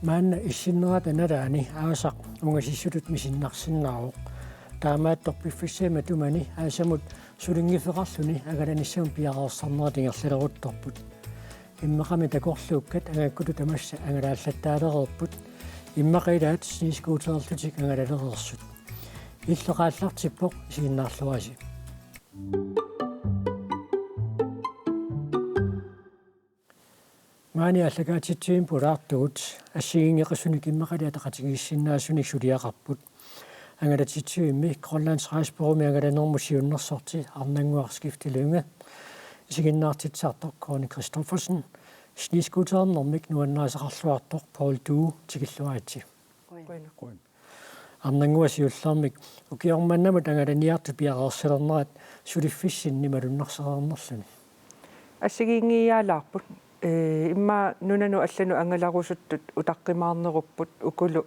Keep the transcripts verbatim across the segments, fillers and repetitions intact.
Maanna issinnerata nalaani aasaq ungasissutut misinnarsinnaavoq. Taamaattoq piffissami matumani aasamut sulinngiffeqarluni angalanissamut piareersarnerat ingerlaleruttorput. Immaqami takorluukkat angakkutut tamassa angalaallattaalereerput. Immaqa ilaat snescootererlutik angalalereersut. Illoq aallartippoq, isiginnaarluarisi. Maani aallakaatitsivimmi pulaartugut assigiinngeqisunik immaqalu ataqatigiissinnaasunik suliaqarput. Angalatitsivimmi Grønlands Rejsebureaumi angalanermut siunnersorti Arnannguaq Skifte Lynge, isiginnaartitsisartoq Connie Christoffersen, snescooterernermik nuannarisaqarluartoq Poul Due, tikilluaritsi. Arnannguaq siullermik, ukioq mannamut angalaniartut piareersalernerat suliffissinni malunnarsereernerluni. Assigiinngiiaalaarput. Ee, immaqa nunanut allanut angalarusuttut utaqqimaarnerupput, ukulu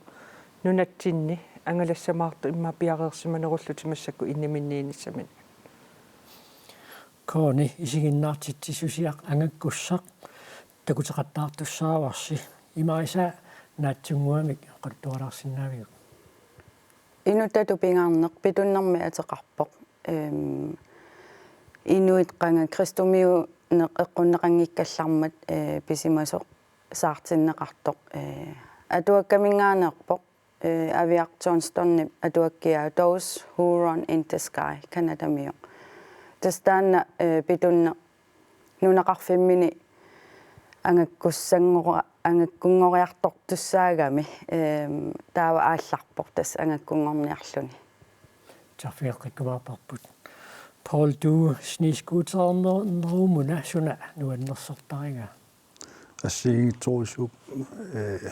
nunatsinni angalassamaartut immaqa piareersimanerullutik massakkut inniminniinissaminnik. Connie, isiginnaartitsissusiaq angakkussaq takuteqattaartussaavarsi, imarisai naatsunnguamik oqaluttualaarsinnaaviuk? Inuttutut pingaarneq pitunnermik ateqarpoq. Ehm, inuit qanga kristumiuneq eqqunneqanngikkallarmat, eh, pisimasoq saartinneqartoq, eh, atuakkaminngaanneerpoq, eh, Aviaq Johnstonip atuakkiaa Those Who Run in the Sky, Canadamiu. Tassa taanna, eh, pitunneq nunaqarfimmini angakkussanngora-, angakkunngoriartortussaagami, ehm, taava aallarpoq tassa angakkunngorniarluni. Saaffigeqqikkumaarparput. Poul Due, snescooterernerumuna suna nuannersortariga? Assigiinngitsorujussuuvoq, eh,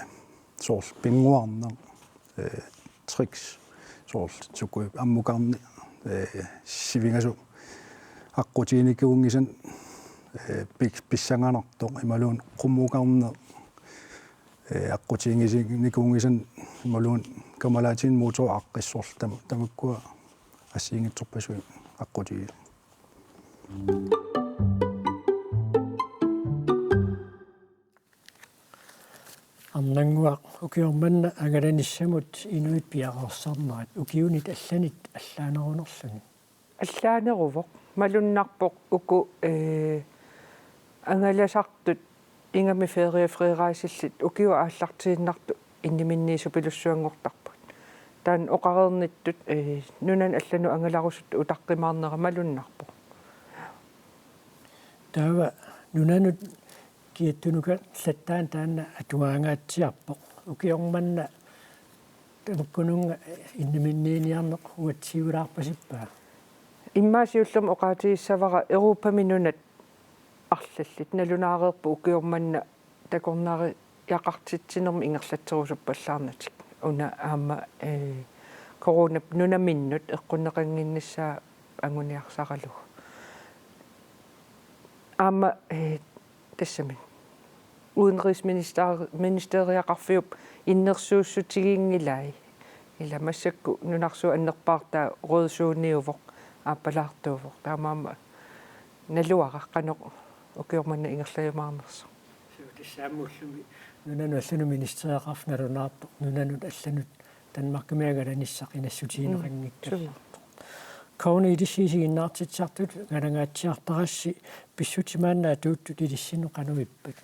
soorlu pinnguarneq, eh, tricks, soorlu sukui ammukarneq, eh, sivingasoq aqqutiginikuunngisanik, eh, pis-, pissanganartoq imaluunniit qummukarneq, eh, aqqutiginikuunngisanik imaluunniit kamalaatigineq motor aaqqissorlu tam-, tamakkua assigiinngitsorpassuit aqqutigisoq. Arnannguaq, ukioq manna angalanissamut inuit piareersarnerat ukiunit allanit allaanerunerluni? Allaaneruvoq, malunnarpoq uku, ee, angalasartut ingammik feriefrirejsillit ukiut aallartiinnartut inniminniisupilussuanngortarput. Taanna oqareernittut, ee, nunanut allanut angalarusuttut utaqqimaarnerat malunnarpoq. Taava nunanut kiattunukallattaarneq taanna atuagangaatsiarpoq. Ukioq manna tamakkununnga inniminniiniarneq uatsiiulaarpasippaa? Immaqa siullermik oqaatigissavara Europami nunat arlallit nalunaareerput ukioq manna takornariaqartitsinermik ingerlatserusuppallaarnatik. Una aamma, ee, coronap nunaminnut eqqunneqannginnissaa anguniarsaralugu. Aamma, ee, tassami udenrigsminister-, ministeriaqarfiup innersuussutiginngilai. Ila massakkut nunarsuup annerpaartaa rød zoniuvoq, aappalaartuuvoq. Taamaammat naluara qanoq ukioq manna ingerlajumaarnersoq. Suu, tassaammullu nunanut allanut ministeriaqarfik nalunaarpoq, nunanut allanut Danmarkimi angalanissaq inassutigineqanngikkallartoq. Mm, suu. Connie, ilissi isiginnaartitsisartut ngalangaatsiartarassi, pissutsit maanna atuuttut ilissinnut qanoq ippat?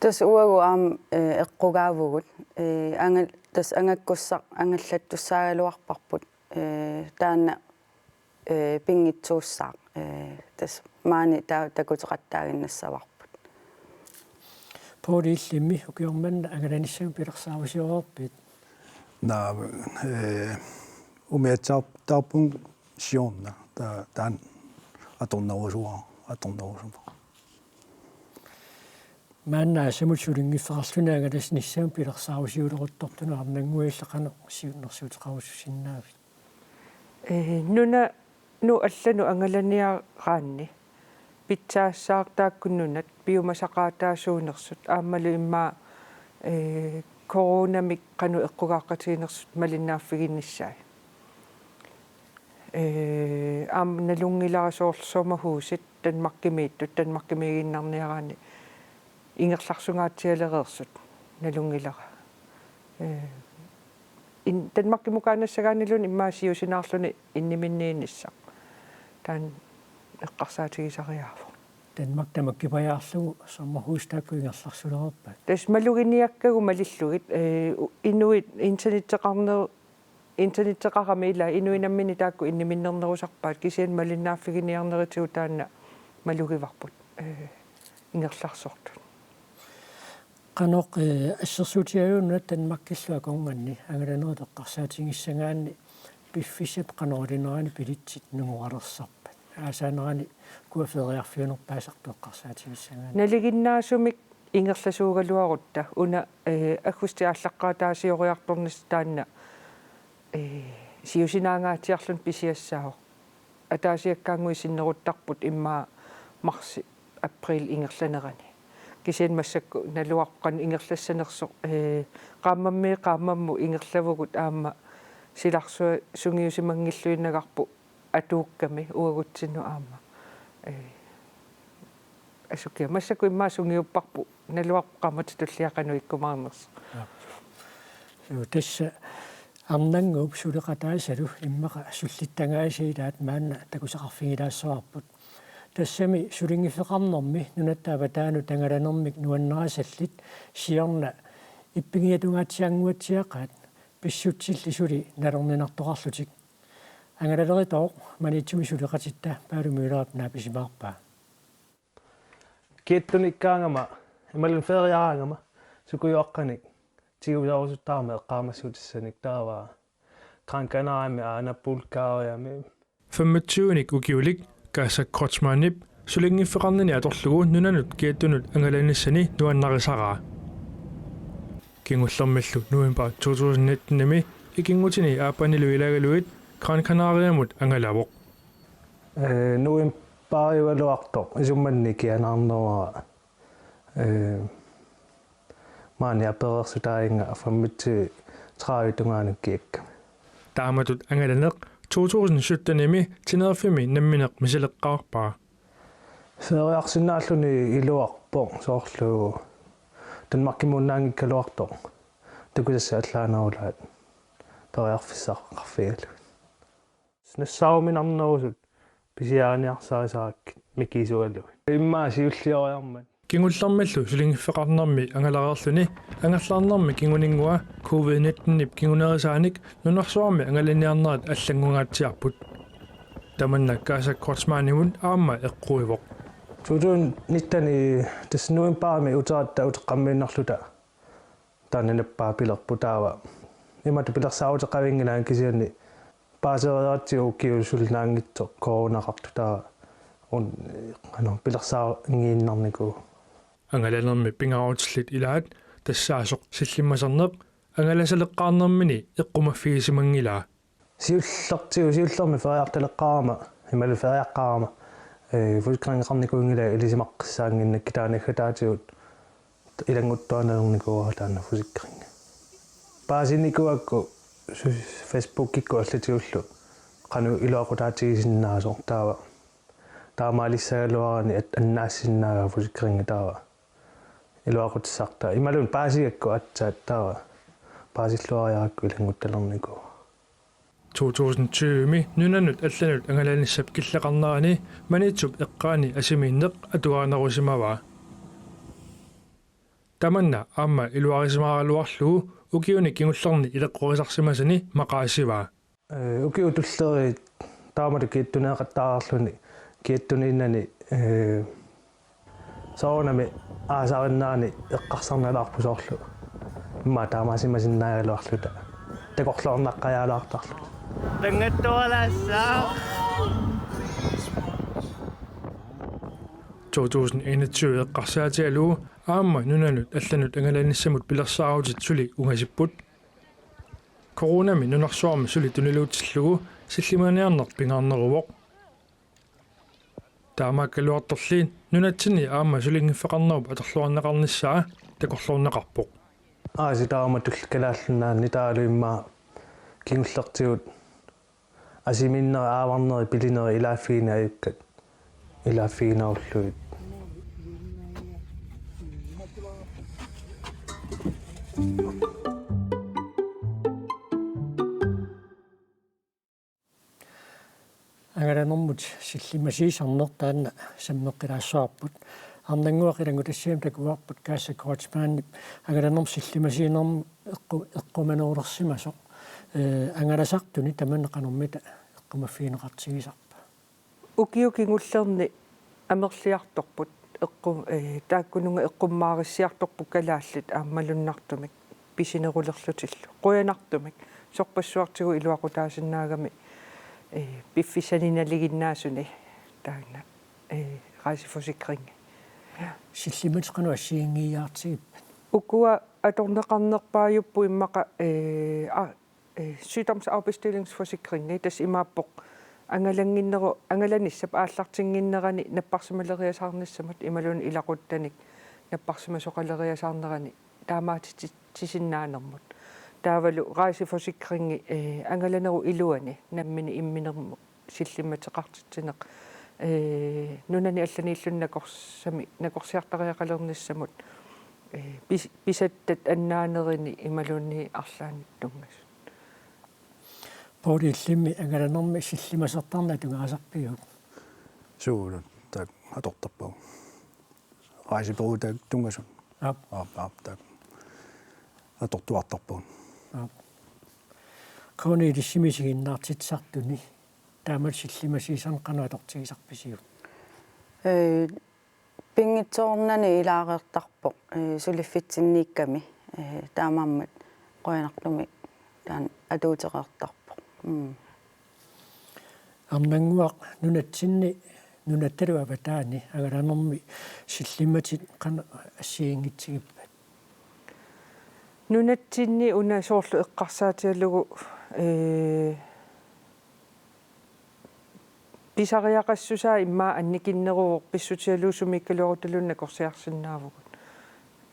Tassa uagut aamma, eh, eqqugaavugut, eh, angal-, tassa angakkussaq angallattussaagaluarparput, eh, taanna, eh, pinngitsuussaaq, eh, tassa maani ta-, takuteqattaaginnassavarput. Poul, illimmi ukioq manna angalanissamut pilersaarusioreerpit? Naa, eh, umiatsiartarpunga siorna, ta-, taanna atornerusua-, atornerusumara. Maanna aasamut sulinngiffeqarluni angalanissamut pilersaarusiuleruttortunut Arnannguaq, illit qanoq siunnersuuteqarusussinnaavit? Ee, nunanut allanut angalaniaraanni pitsaassaaq taakku nunat piumasaqaataasuunersut aammalu immaqa, ee, coronamik qanoq eqqugaaqqatiginersut malinnaaffiginissaat. Ee, aamma nalunngilara soorlu sommerhusit Danmarkimiittut, Danmarkimiiginnarniaraanni ingerlarsungaatsialereersut. Nalunngilara. Ee, in-, Danmarkimukaannassagaanniluunniit immaqa siusinaarluni inniminniinissaq. Taanna eqqarsaatigisariaqarpoq. Danmark tamakkipajaarlugu sommerhus taakku ingerlarsulerpat. Tassa maluginiakkagut malillugit, ee, u-, inuit internetteqarner-, internetteqarami ila inuit namminneq taakku inniminnernerusarpaat kisianni malinnaaffiginiarnerisigut taanna malugivarput, ee, ingerlarsortut. Qanoq, ee, assersuutigalugu nunat Danmarkillu akornanni angalanerit eqqarsaatigissagaanni piffissap qanoq ilinerani billetsit nungoralersorpat? Aasaanerani ukua feriarfiunerpaasartut eqqarsaatigissagaanni. Nalinginnaasumik ingerlasuugaluarutta una, ee, aggustip aallaqqaataasioriartornissaq taanna, ee, siusinaangaatsiarluni pisiassaavoq. Ataasiakkaannguit sinneruttarput immaqa marsi, april ingerlanerani. Kisianni massakkut naluarput qanoq ingerlassanersoq, ee, qaammammit qaammammut ingerlavugut aamma silarsuaq sungiusimanngilluinnagarput atuukkami uagutsinnut aamma. Ee, asukiaq massakkut immaqa sungiupparput naluarput qaammatit tulliani qanoq ikkumaarnersoq. Aap. Suu, tassa arnannguup suleqataasalu immaqa sullittagaasa ilaat maanna takusaqarfigilaassavarput. Tassami sulinngiffeqarnermi nunatta avataanut angalanermik nuannarisallit siorna ippigiatungaatsiannguatsiaqaat pissutsilli suli nalorninartoqarlutik. Angalalerutooq Maniitsumi suleqatitta Palu Møllerip naapisimaarpaa. Kiattunikkaangama, imaluunniit feriaraangama, sukujuaqqanik tigusaarusuttarama eqqaamassutissanik taava Gran Canariami aana Bulgariami. Femogtyvenik ukiulik Kaasa Kreutzmannip sulinngiffeqarnini atorlugu nunanut kiattunut angalanissani nuannarisaraa. Kingullermillu november to tusind nittenimi ikinngutini Aappanilu ilagalugit Gran Canariamut angalavoq. Ee, novembariugaluartoq isummanni kianaarneruara, ee, maani apereersutaaginnga femogtyve tredive tungaanut kiakkami. Taamatut angalaneq to tusind syttenimi Teneriffemi nammineq misileqqaarpaa. Feriarsinnaalluni iluarpoq soorlu Danmarkimuunnaanngikkaluartoq. Takusassat allaanerulaat periarfissaqarfigalugit. Nassaaruminarnerusut pisiariniarsarisarakku mikiisugalugit. Immaqa siullioriarmat. Kingullermillu sulinngiffeqarnermi angalareerluni angerlaarnermi kinguninngua covid nittenip kingunerisaanik nunarsuarmi angalaniarnerat allanngungaatsiarput. Tamanna Kaasa Kreutzmannimut aamma eqquivoq. To tusind nitten i tassa novembarimi uteratta uteqqammiinnarluta taanna nappaapilerpoq taava. Imatut pilersaaruteqavinngilaanga kisianni paaseriaratsigu ukiut suli naanngitsoq coronaqartoq taava. Un-, qanoq pilersaarinngiinnarnikuuvoq. Angalanermi pingaarutillit ilaat tassaasoq sillimmaserneq angalasaleqqaarnermini eqqumaffigisimanngilaa. Siullertigut, siullermik feriartaleqqaarama, imaluunniit feriaqqaarama, ee, forsikringeqarnikuunngilanga ilisimaqqissaannginnakkit taava naggataatigut ilannguttuarnernikuuara taanna forsikring. Paasinikuuakku su-, Facebookikkut allatigullu qanoq iluaqutaatigisinnaasoq taava. Taamaalissagaluarani at-, annaassinnaagaa forsikringi taava. Iluaqutissartaa. Imaluunniit paasigakku aatsaat taava. Paasilluariarakku ilannguttalernikuu. To tusind tyvemi nunanut allanut angalanissap killeqarnerani Maniitsup eqqaani asimiinneq atugaanerusimavaa. Tamanna aamma iluarisimaaraluarlugu ukiuni kingullerni ileqqorisarsimasani maqaasivaa. Ee, ukiut tulliit taamatut kiattuneeqattaarluni kiattuniinnani, ee, soorunami aasarinnerani eqqarsarnalaarpoq soorlu. Immaqa taamaasimasinnaagaluarluta. Takorloornaqqajaalaartarluta. Tangattualaassaaq. To tusind enogtyve eqqarsaatigalugu aamma nunanut allanut angalanissamut pilersaarutit suli ungasipput. Coronami nunarsuarmi suli tuniluutsillugu sillimaniarneq pingaarneruvoq. Taamaakkaluartorli nunatsinni aamma sulinngiffeqarnerup atorluarneqarnissaa takorloorneqarpoq. Aasiit taamatulli Kalaallit Nunaanni taavalu immaqa kingullertigut asimiinneri, aavarneri, pilineri ilaaffigineq ajukkat ilaaffiginerullugit. Angalanermut sillimasiisarneq taanna sammeqqilaassavarput. Arnannguaq ilanngutassiami takuarput Kaasa Kreutzmannip angalanermut sillimasiinermut eqqu-, eqqumanerulersimasoq. Ee, angalasartuni tamanna qanormita eqqumaffigineqartigisarpa? Ukiut kingullerni amerliartorput eqqu-, ee, taakkununnga eqqummaarissiartorput kalaallit aamma malunnartumik pisinerulerlutillu. Qujanartumik sorpassuartigut iluaqutaasinnaagami, ee, piffissani nalinginnaasuni taanna, ee, rejseforsikringi. Sillimatit qanoq assigiinngiiaartigippat? Ukua atorneqarnerpaajupput immaqa, ee, a-, ee, sygdomsafbestillingsforsikringi, tassa imaappoq angalannginneru-, angalanissap aallartinnginnerani napparsimaleriasaarnissamut imaluunniit ilaquttanik napparsimasoqaleriasaarnerani taamaatitsisinnaanermut. Taavalu rejseforsikringi, ee, angalanerup iluani nammineq imminermut sillimmateqartitsineq, ee, nunani allaniilluni nakorsami-, nakorsiartariaqalernissamut, ee, pis-, pisattat annaanerini imaluunniit arlaannit tunngasut. Poul, illimmi angalanermi sillimasertarneq atugaqasarpiuk? Suu, taakku atortarpagut. Rejsebureaut taakku tunngasut. Aap. Aap, aap, taakku atortuartarpagut. Aap. Koni ilissimi isiginnaartitsisartuni taamatut sillimasiisanneq qanoq atortigisarpisiuk? Ee, pinngitsoornani ilaareertarpoq, ee, suliffitsinniikkami, ee, taamaammat qujanartumik taanna atuutereertarpoq. Mm. Arnannguaq, nunatsinni nunattalu avataani angalanermi sillimatit qanoq assigiinngitsigippat? Nunatsinni una soorlu eqqarsaatigalugu, ee, pisariaqassusaa immaqa annikinneruvoq, pissutigalugu sumiikkaluarutaluunniit nakorsiarsinnaavugut.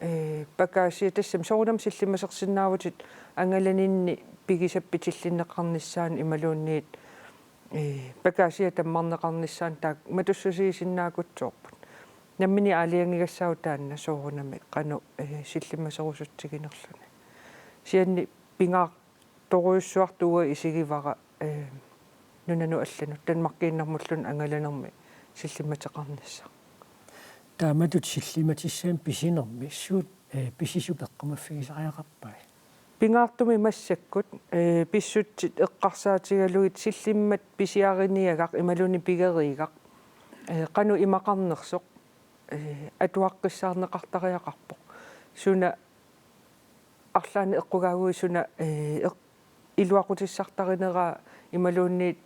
Ee, pakasia tassami soorunami sillimasersinnaavutit angalaninni pigisap pitillinneqarnissaanut imaluunniit, ee, pakasia tammarneqarnissaanut, taakku matussusiisinnaakutsoorput. Nammineq aalajangigassaagut taanna soorunami qanoq, ee, sillimaserusutsiginerluni. Kisianni pingaartorujussuartut uanga isigivara, ee, nunanut allanut Danmarkiinnarmulluunniit angalanermi sillimmateqarnissaq. Taamatut sillimmatissamik pisinermi suut, ee, pisisut eqqumaffigisariaqarpai? Pingaartumik massakkut, ee, pissutsit eqqarsaatigalugit sillimmat pisiariniagaq imaluunniit pigeriigaq, ee, qanoq imaqarnersoq, ee, atuaqqissaarneqartariaqarpoq. Suna arlaannik eqqugaaguit suna, ee, eq-, iluaqutissartarineraa imaluunniit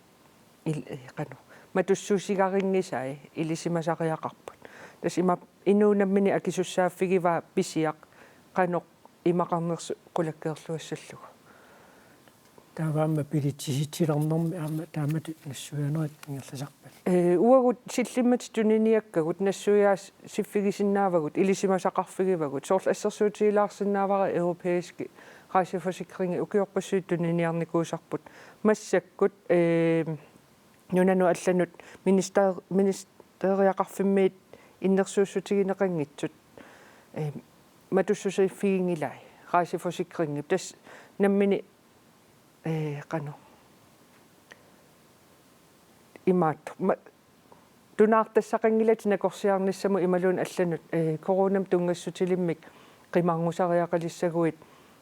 il-, ee, qanoq matussusigarinngisai ilisimasariaqarput. Tassa ima inuup nammineq akisussaaffigivaa pisiaq qanoq imaqarnersoq qulakkeerluassallugu. Taava aamma bilitsisitsilernermi aamma taamatut nassuianerit ingerlasarpat? Ee, uagut sillimmatit tuniniakkagut nassuiaasiffigisinnaavagut, ilisimasaqarfigivagut. Soorlu assersuutigilaarsinnaavara europæiski rejseforsikringi ukiorpassuit tuniniarnikuusarput. Massakkut, ee, nunanut allanut minister-, ministeriaqarfimmiit innersuussutigineqanngitsut, ee, matussusiiffiginngilai rejseforsikringip. Tassa nammineq, ee, qanoq imaattoq. Ma-, tunaartassaqanngilatit nakorsiarnissamut imaluunniit allanut, ee, coronamut tunngassutilimmik qimarngusariaqalissaguit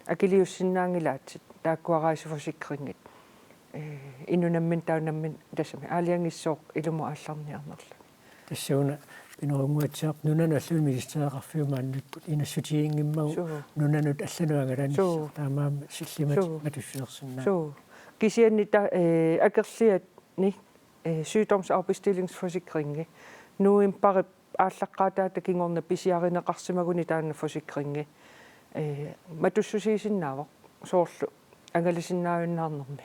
akiliussinnaanngilaatit taakkua rejseforsikringit. Ee, inuup nammineq taava nammineq tassami aalajangiissooq ilumut aallarniarnerluni. Tassa una pinerunnguatsiarpoq nunanut allanut ministeriaqarfiup maaniipput inassutiginngimmagu. Suu. Nunanut allanut angalanissaq. Suu. Taamaammat sillimatit. Suu. Matussusersinnaapput. Suu. Kisianni ta-, ee, akerliani, ee, sygdomsafbestillingsforsikringi novembarip aallaqqaataata kingorna pisiarineqarsimaguni taanna forsikringi, ee, matussusiisinnaavoq soorlu angalasinnaajunnaarnermi.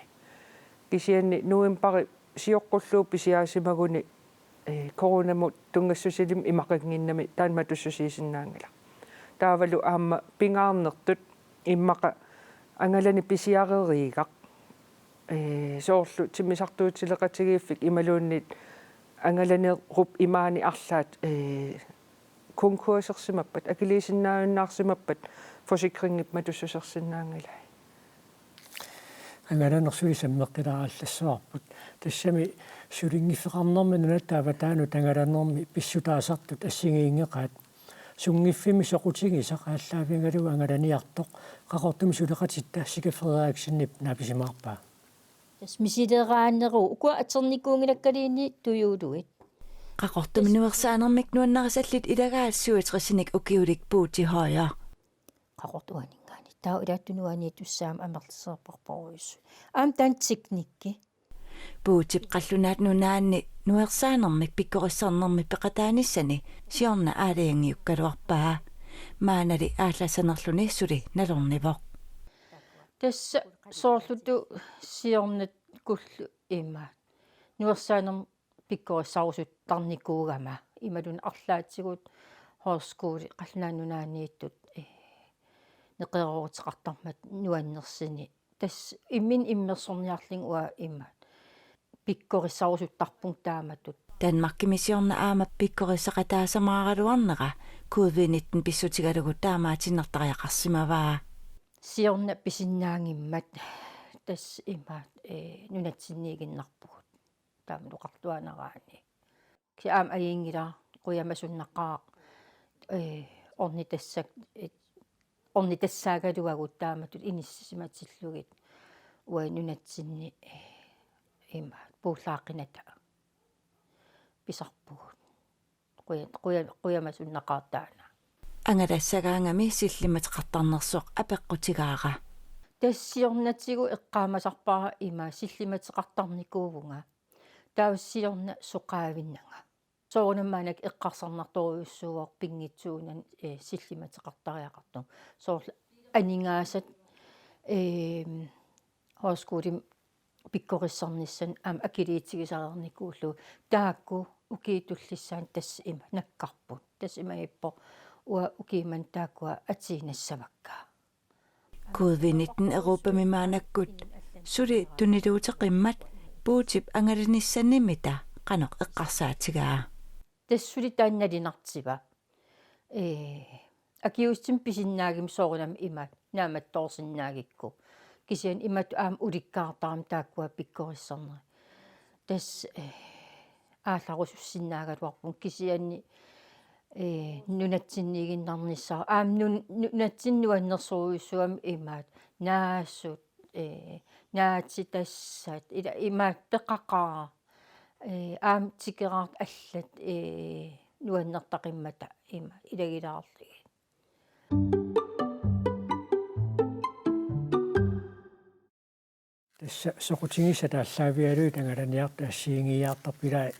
Kisianni novembari sioqqullugu pisiarisimaguni, ee, coronamut tunngassutilimmik imaqannginnami taanna matussusiisinnaanngilaq. Taavalu aamma pingaarnertut immaqa angalaneq pisiarereerigaq, ee, soorlu timmisartuutileqatigiiffik imaluunniit angalanerup imaani arlaat, ee, konkursersimappat, akiliisinnaajunnaarsimappat, forsikringip matussusersinnaanngilai. Angalaneq suli sammeqqilaarallassavarput. Tassami sulinngiffeqarnermi nunatta avataanut angalanermi pissutaasartut assigiinngeqaat. Sunngiffimmi soqutigisaq aallaavigalugu angalaniartoq Qaqortumi suleqatitta Sika Frederiksenip naapisimaarpaa. Tassa misileraaneruvoq ukua atornikuunngilakkaluunniit tujuulugit. Qaqortumi nuersaanermik nuannarisallit ilagaat syvogtresinik ukiulik Buuti Høyer. Qaqortuaninngaanniit. Taava ilaattut nuanniittussaammat amerliserparparujussuit. Aamma taanna teknikki. Buutip Qallunaat Nunaanni nuersaanermik pikkorissarnermik peqataanissani siorna aalajangiukkaluarpaa. Maannali aallassanerluni suli nalornivoq. Tassa soorlutu siornakkullu imaat. Nuersaanermik pikkorissarusuttarnikuugama. Imaluunniit arlaatigut højskole Qallunaat Nunaanniittut, eh, neqerooruteqartarmata nuannersuni. Tassa imminut immersorniarlugu uanga imaat. Pikkorissarusuttarpunga taamatut. Danmarkimi siorna aamma pikkorissaqataasamaaraluarnera covid nitten pissutigalugu taamaatiinnartariaqarsimavaa. Siorna pisinnaanngimmat tassa imaat, eh, nunatsinniiginnarpugut. Taama oqartuaannaraanni. Kisianni aamma ajunngilaq qujamasunnaqaaq, eh, ornitassak-, eh, ornitassaagaluagut taamatut inissisimatillugit uagut nunatsinni, eh, ima puullaaqqinata pisarpugut. Quja-, quja-, qujamasunnaqaaq taanna. Angalassagaangami sillimateqartarnersoq apeqqutigaara. Tassa siornatigut eqqaamasarpara ima sillimateqartarnikuuvunga. Taava siorna soqaavinnanga. Soorunami maannakkut eqqarsarnartorujussuuvoq pinngitsuunanik, eh, sillimateqartariaqartoq. Soorlu aningaasat, eh, højskolimi pikkorissarnissaat aamma akiliutigisarnikuullugu taakku ukiut tullissaani tassa ima nakkarput. Tassa imaappoq uanga ukiut manna taakkua atuinnassavakka. Covid nitten Europami maannakkut suli tuniluuteqimmat Buutip angalanissanimita qanoq eqqarsaatigaa. Tassa suli taanna nalinartigaa. Ee, akiuussummik pisinnaagami soorunami ima naammattoorsinnaagikku. Kisianni imatut aamma ulikkaartarami taakkua pikkorissarnerit. Tassa, ee, aallarusussinnaagaluarpunga kisianni, ee, nunatsinniiginnarnissaa. Aamma nun-, nunatsinni nuannersorujussuugami imaat naasut, ee, naatitassat, ila imaat peqaqaaq, ee, aamma tikeraartut allat, ee, nuannertaqimmata ima ilagilaarlugit. Tassa soqutigissat aallaavigalugit angalaniartut assigiinngiiaartarput, ilai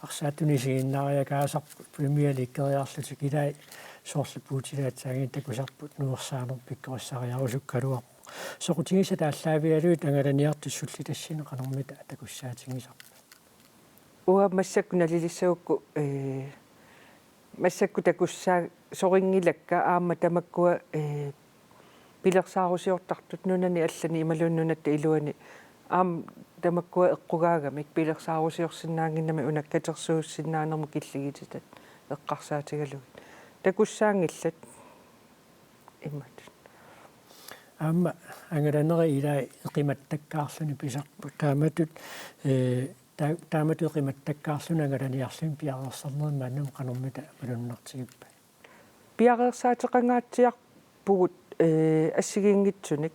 arsaattunik isiginnaariakaasarput Premier Leagueriarlutik, ilai soorlu Buutilaatsaanngitsut takusarput nuersaanermik pikkorissariarusukkaluarpoq. Soqutigissat aallaavigalugit angalaniartut sullitassani qanormita takussaatigisarpit? Uanga massakkut nalilissagukku, ee, massakkut takussaa-, sorinngilakka aamma tamakkua, ee, pilersaarusiortartut nunani allani imaluunniit nunatta iluani aamma tamakkua eqqugaagamik pilersaarusiorsinnaannginnamik una katersuussinnaanermut killigititat eqqarsaatigalugit. Takussaanngillat imatut. Aamma angalaneri ilai eqimattakkaarluni pisarput. Taamatut, ee, ta-, taamatut eqimattakkaarluni angalaniarluni piareersarnerit maannamut qanormita malunnartigippat? Piareersaateqangaatsiarpugut, ee, assigiinngitsunik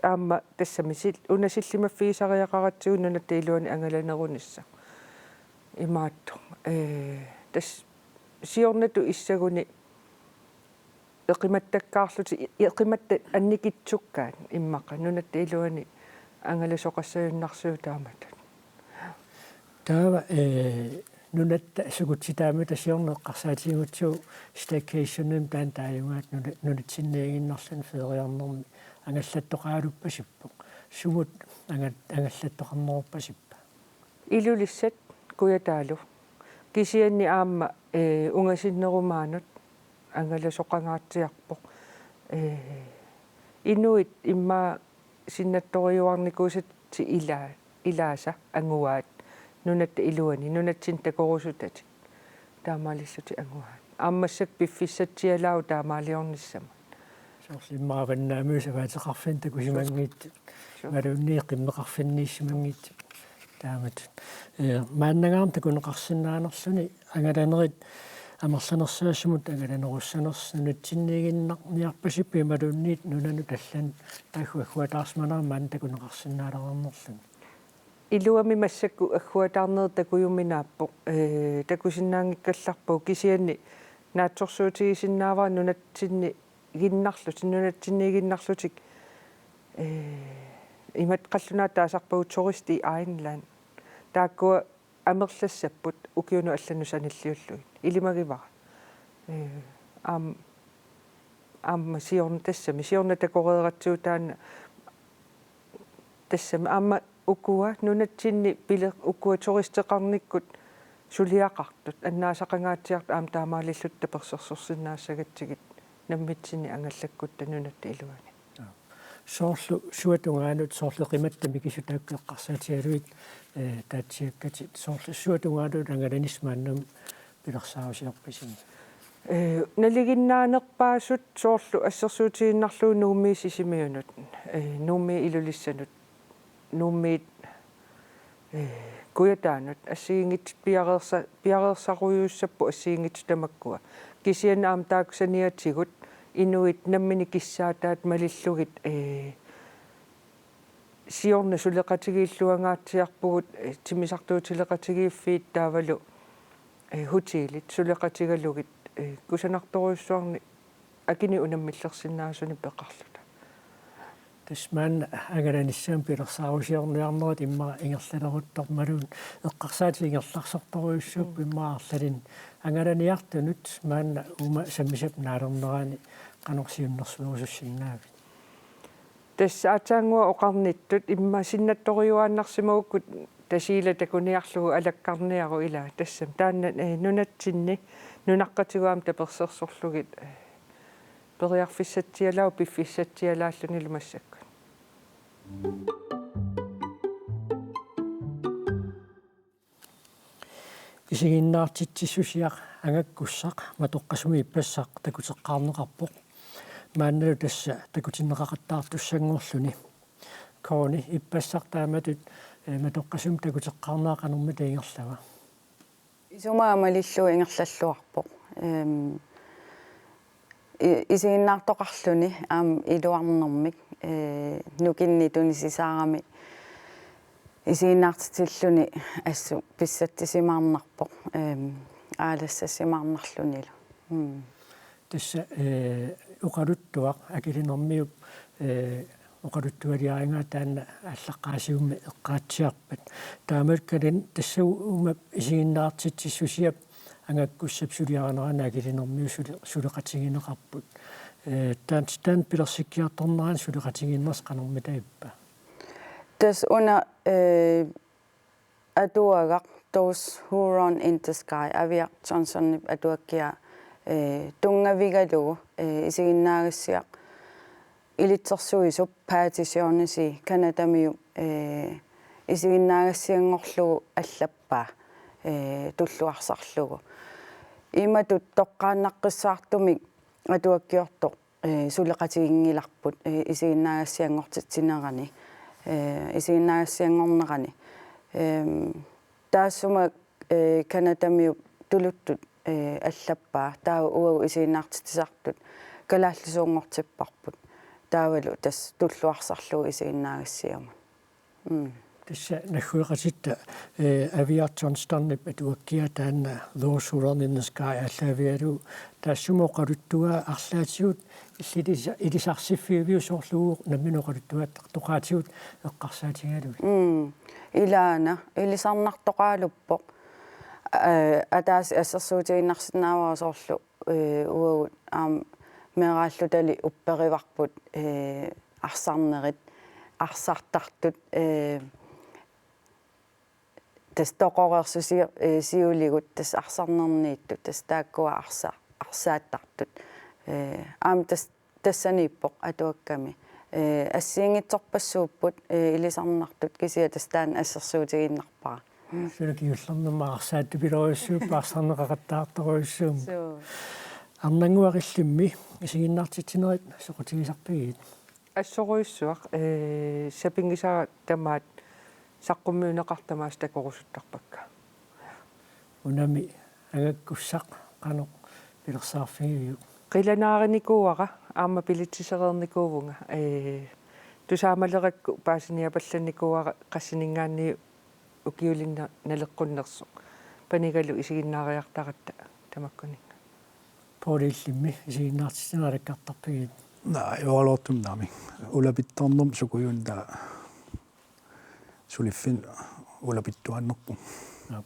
aamma tassami sil-, una sillimaffigisariaqaratsigu nunatta iluani angalanerunissaq. Imaattoq, ee, tassa siornatut issaguni eqimattakkaarlutik, eqimattat annikitsukkaat immaqa nunatta iluani angalasoqassagunnarsuuvoq taamatut. Taava, ee, nunatta sukutsitaamita siorna eqqarsaatigigutsigu staycationimik taanna taagugaat nuna-, nunatsinniiginnarluni feriarnermi angallattoqaluppasippoq. Sumut anga-, angallattoqarneruppasippa? Ilulissat Kujataalu. Kisianni aamma, ee, ungasinnerumaanut angalasoqangaatsiarpoq. Ee, inuit immaqa sinnattoriuarnikuusatik ila-, ilaasa anguaat nunatta iluani, nunatsinni takorusutatik. Taamaalillutik anguaat. Aamma massakkut piffissatsialaavoq taamaaliornissamut. Soorlu immaqa avannaamiut savaateqarfinni takusimanngitsut. Suu. Imaluunniit qimmeqarfinniissimanngitsut. Taamatut. Ee, maannangaarmi takuneqarsinnaanerluni angalanerit amerlanersaasumut angalanerussanersut nunatsinniiginnarniarpasipput imaluunniit nunanut allanut taakku agguataarsimanerat maani takuneqarsinnaalereernerluni? Iluamik massakkut agguataarnerit takujuminaappoq, ee, takusinnaanngikkallarpagut kisianni naatsorsuutigisinnaavara nunatsinniiginnarlutik, nunatsinniiginnarlutik, ee, imatut qallunaatut taasarpagut Turist i egen land. Taakkua amerlassapput ukiunut allanut sanilliullugit. Ilimagivara. Ee, aam-, aamma siorna tassami, siorna takoreeratsigu taanna tassami aamma ukua nunatsinni pile-, ukua turisteqarnikkut suliaqartut, annaasaqangaatsiartut aamma taamaalillutik tapersersorsinnaassagatsigit nammitsinnit angallakkutta nunatta iluani. Soorlu suatungaanut, soorlu qimatta mikisut taakku eqqarsaatigalugit, ee, taatsiakkatit, soorlu suatungaanut angalanissat maannamut pilersaarusiorpisi? Ee, nalinginnaanerpaasut soorlu assersuutigiinnarlugu Nuummiit Sisimiunut, ee, Nuummiit Ilulissanut, Nuummiit, ee, Kujataanut, assigiinngitsut piareersa-, piareersarujussuussapput assigiinngitsut tamakkua. Kisianni aamma taakku saniatigut inuit nammineq kissaataat malillugit, ee, siorna suleqatigiilluangaatsiarpugut, ee, timmisartuutileqatigiiffiit taavalu, ee, hotelit suleqatigalugit, ee, kusanartorujussuarnik akinik unammillersinnaasunik peqarluta. Tassa maanna angalanissamut pilersaarusiorniarnerit immaqa ingerlaleruttormaluunniit eqqarsaatit ingerlaarsortorujussuupput immaqa arlalinnik. Angalaniartunut maanna uuma sammisap naalernerani qanoq siunnersuerusussinnaavit? Tassa aatsaannguaq oqarnittut immaqa sinnattorujuaannarsimagukkit Tasiilaq takuniarlugu alakkarniaruk ilaa tassami. Taanna, ee, nunatsinni nunaqqatigut aamma tapersersorlugit, ee, periarfissatsialaavoq piffissatsialaallunilu massakkut. Isiginnaartitsissusiaq angakkussaq matoqqasumik ippassaq takuteqqaarneqarpoq. Maannalu tassa takutinneqaqattaartussanngorluni. Connie, ippassaq taamatut, ee, matoqqasumik takuteqqaarnera qanormita ingerlava? Isumaga malillugu ingerlalluarpoq. Ehm, i-, isiginnaartoqarluni aamma iluarnermik, ee, nukinnik tunisisaarami isiginnaartitsilluni assut pissatsisimaarnarpoq, ehm, aalassassimaarnarlunilu. Mm. Tassa, ee, oqaluttuaq Akilinermiup, ee, oqaluttualiarigaa taanna aallaqqaasiummi eqqaatsiarpat. Taamaakkaluartoq tassa uuma isiginnaartitsissusiap angakkussap suliarinerani Akilinermiut sule-, suleqatigineqarput. Ee, taanna, taanna pilersikkiartornerani suleqatigiinnersi qanormita ippa? Tassa una, ee, atuagaq Those Who Run in the Sky, Aviaq Johnsonip atuakkiaa, ee, tunngavigalugu, ee, isiginnaagassiaq ilitsersuisup Patty Shaughnessy Canadamiut, ee, isiginnaagassianngorlugu allappaa, ee, tulluarsarlugu. Imatut toqqaannaqqissaartumik atuakkiortoq, ee, suleqatiginngilarput, ee, isiginnaagassianngortitsinerani, ee, isiginnaagassianngornerani. Ehm, taassuma, ee, Canadamiut tuluttut, ee, allappaa, taava uagut isiginnaartitsisartut kalaallisuunngortipparput. Taavalu tassa tulluarsarlugu isiginnaagassiamut. Mm. Tassa naggueqatitta, ee, Aviaq Johnstonip atuakkiaa taanna Those Who Run in the Sky aallaavigalugu taassuma oqaluttuaa arlaatigut illit ilisa-, ilisarsiffigiviuk soorlu uagut nammineq oqaluttuaartoqaatigut eqqarsaatigalugit? Mm. Ilaana, ilisarnartoqaaluppoq. Ee, ataaseq assersuutigiinnarsinnaavara soorlu, ee, uagut aamma meeraallutali upperivarput, ee, arsarnerit, arsartartut, ee, tassa toqoreersusi-, ee, siuligut tassa arsarnerniittut, tassa taakkua arsa-, arsaattartut. Ee, aamma tassa tassaniippoq atuakkami. Ee, assigiinngitsorpassuupput, ee, ilisarnartut kisianni tassa taanna assersuutigiinnarpara. Suna kingullermik arsaattupilorujussuupput arsarneqaqattaartorujussuummik. Suu. Arnannguaq, illimmi isiginnaartitsinerit soqutigisarpigit? Assorujussuaq, ee, sapinngisara tamaat saqqummiunneqartut tamaasa takorusuttarpakka. Unami angakkussaq qanoq pilersaarfigiviuk? Qilanaarinikuuara aamma bilitereernikuuvunga, ee, tusaamalerakku paasiniapallannikuuara qassininngaanniit ukiulinna naleqqunnersoq. Panigalu isiginnaariartaratta tamakkuninnga. Poul, illimmi isiginnaartitsinerit alakkartarpigit? Naa, ivaluortunnaami. Ulapittarnermut sukujuuntaa suliffinni ulapittuaannarpoq. Aap.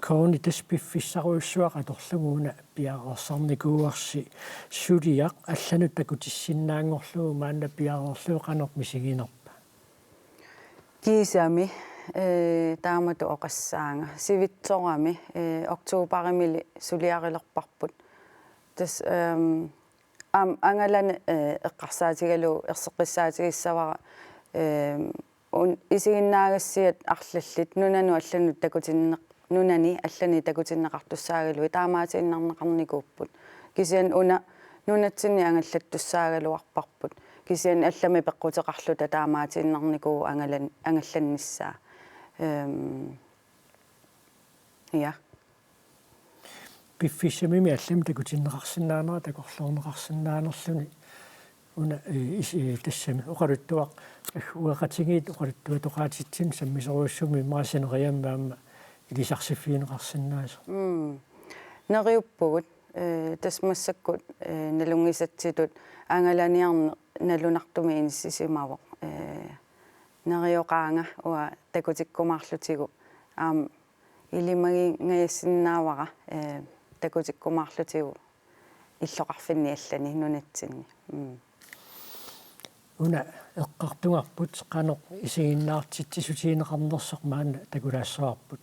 Connie, tassa piffissarujussuaq atorlugu una piareersarnikuuarsi suliaq allanut takutissinnaanngorlugu maanna piareerlugu, qanoq misiginerpa? Kiisami, ee, taamatut oqassaanga. Sivitsorami, ee, oktoberimili suliarilerparput. Tassa, ehm, aamma angalani, ee, eqqarsaatigalugu erseqqissaatigissavara, ehm, un-, isiginnaagassiat arlallit nunanut allanut takutinneq-, nunani allani takutinneqartussaagaluit taamaatiinnarneqarnikuupput. Kisianni una nunatsinni angallattussaagaluarparput. Kisianni allamik peqquteqarluta taamaatiinnarnikuuvoq angalan-, angallannissaa. Ehm, ja. Piffissamimi allamik takutinneqarsinnaanera takorloorneqarsinnaanerluni una, ee, is-, ee, tassami oqaluttuaq agguaqatigiit oqaluttuatoqaatitsinnut sammisorujussuarmik immaqa sineriammi aamma ilisarsiffigineqarsinnaasoq. Mm. Neriuppugut, ee, tassa massakkut, ee, nalunngisatsitut angalaniarneq nalunartumik inissisimavoq. Ee, nerioqaanga uanga takutikkumaarlutigu. Aamma ilimaginngajasinnaavara, ee, takutikkumaarlutigu illoqarfinni allani nunatsinni. Mm. Una eqqartugarput qanoq isiginnaartitsissutigineqarnersoq maanna takulaassavarput.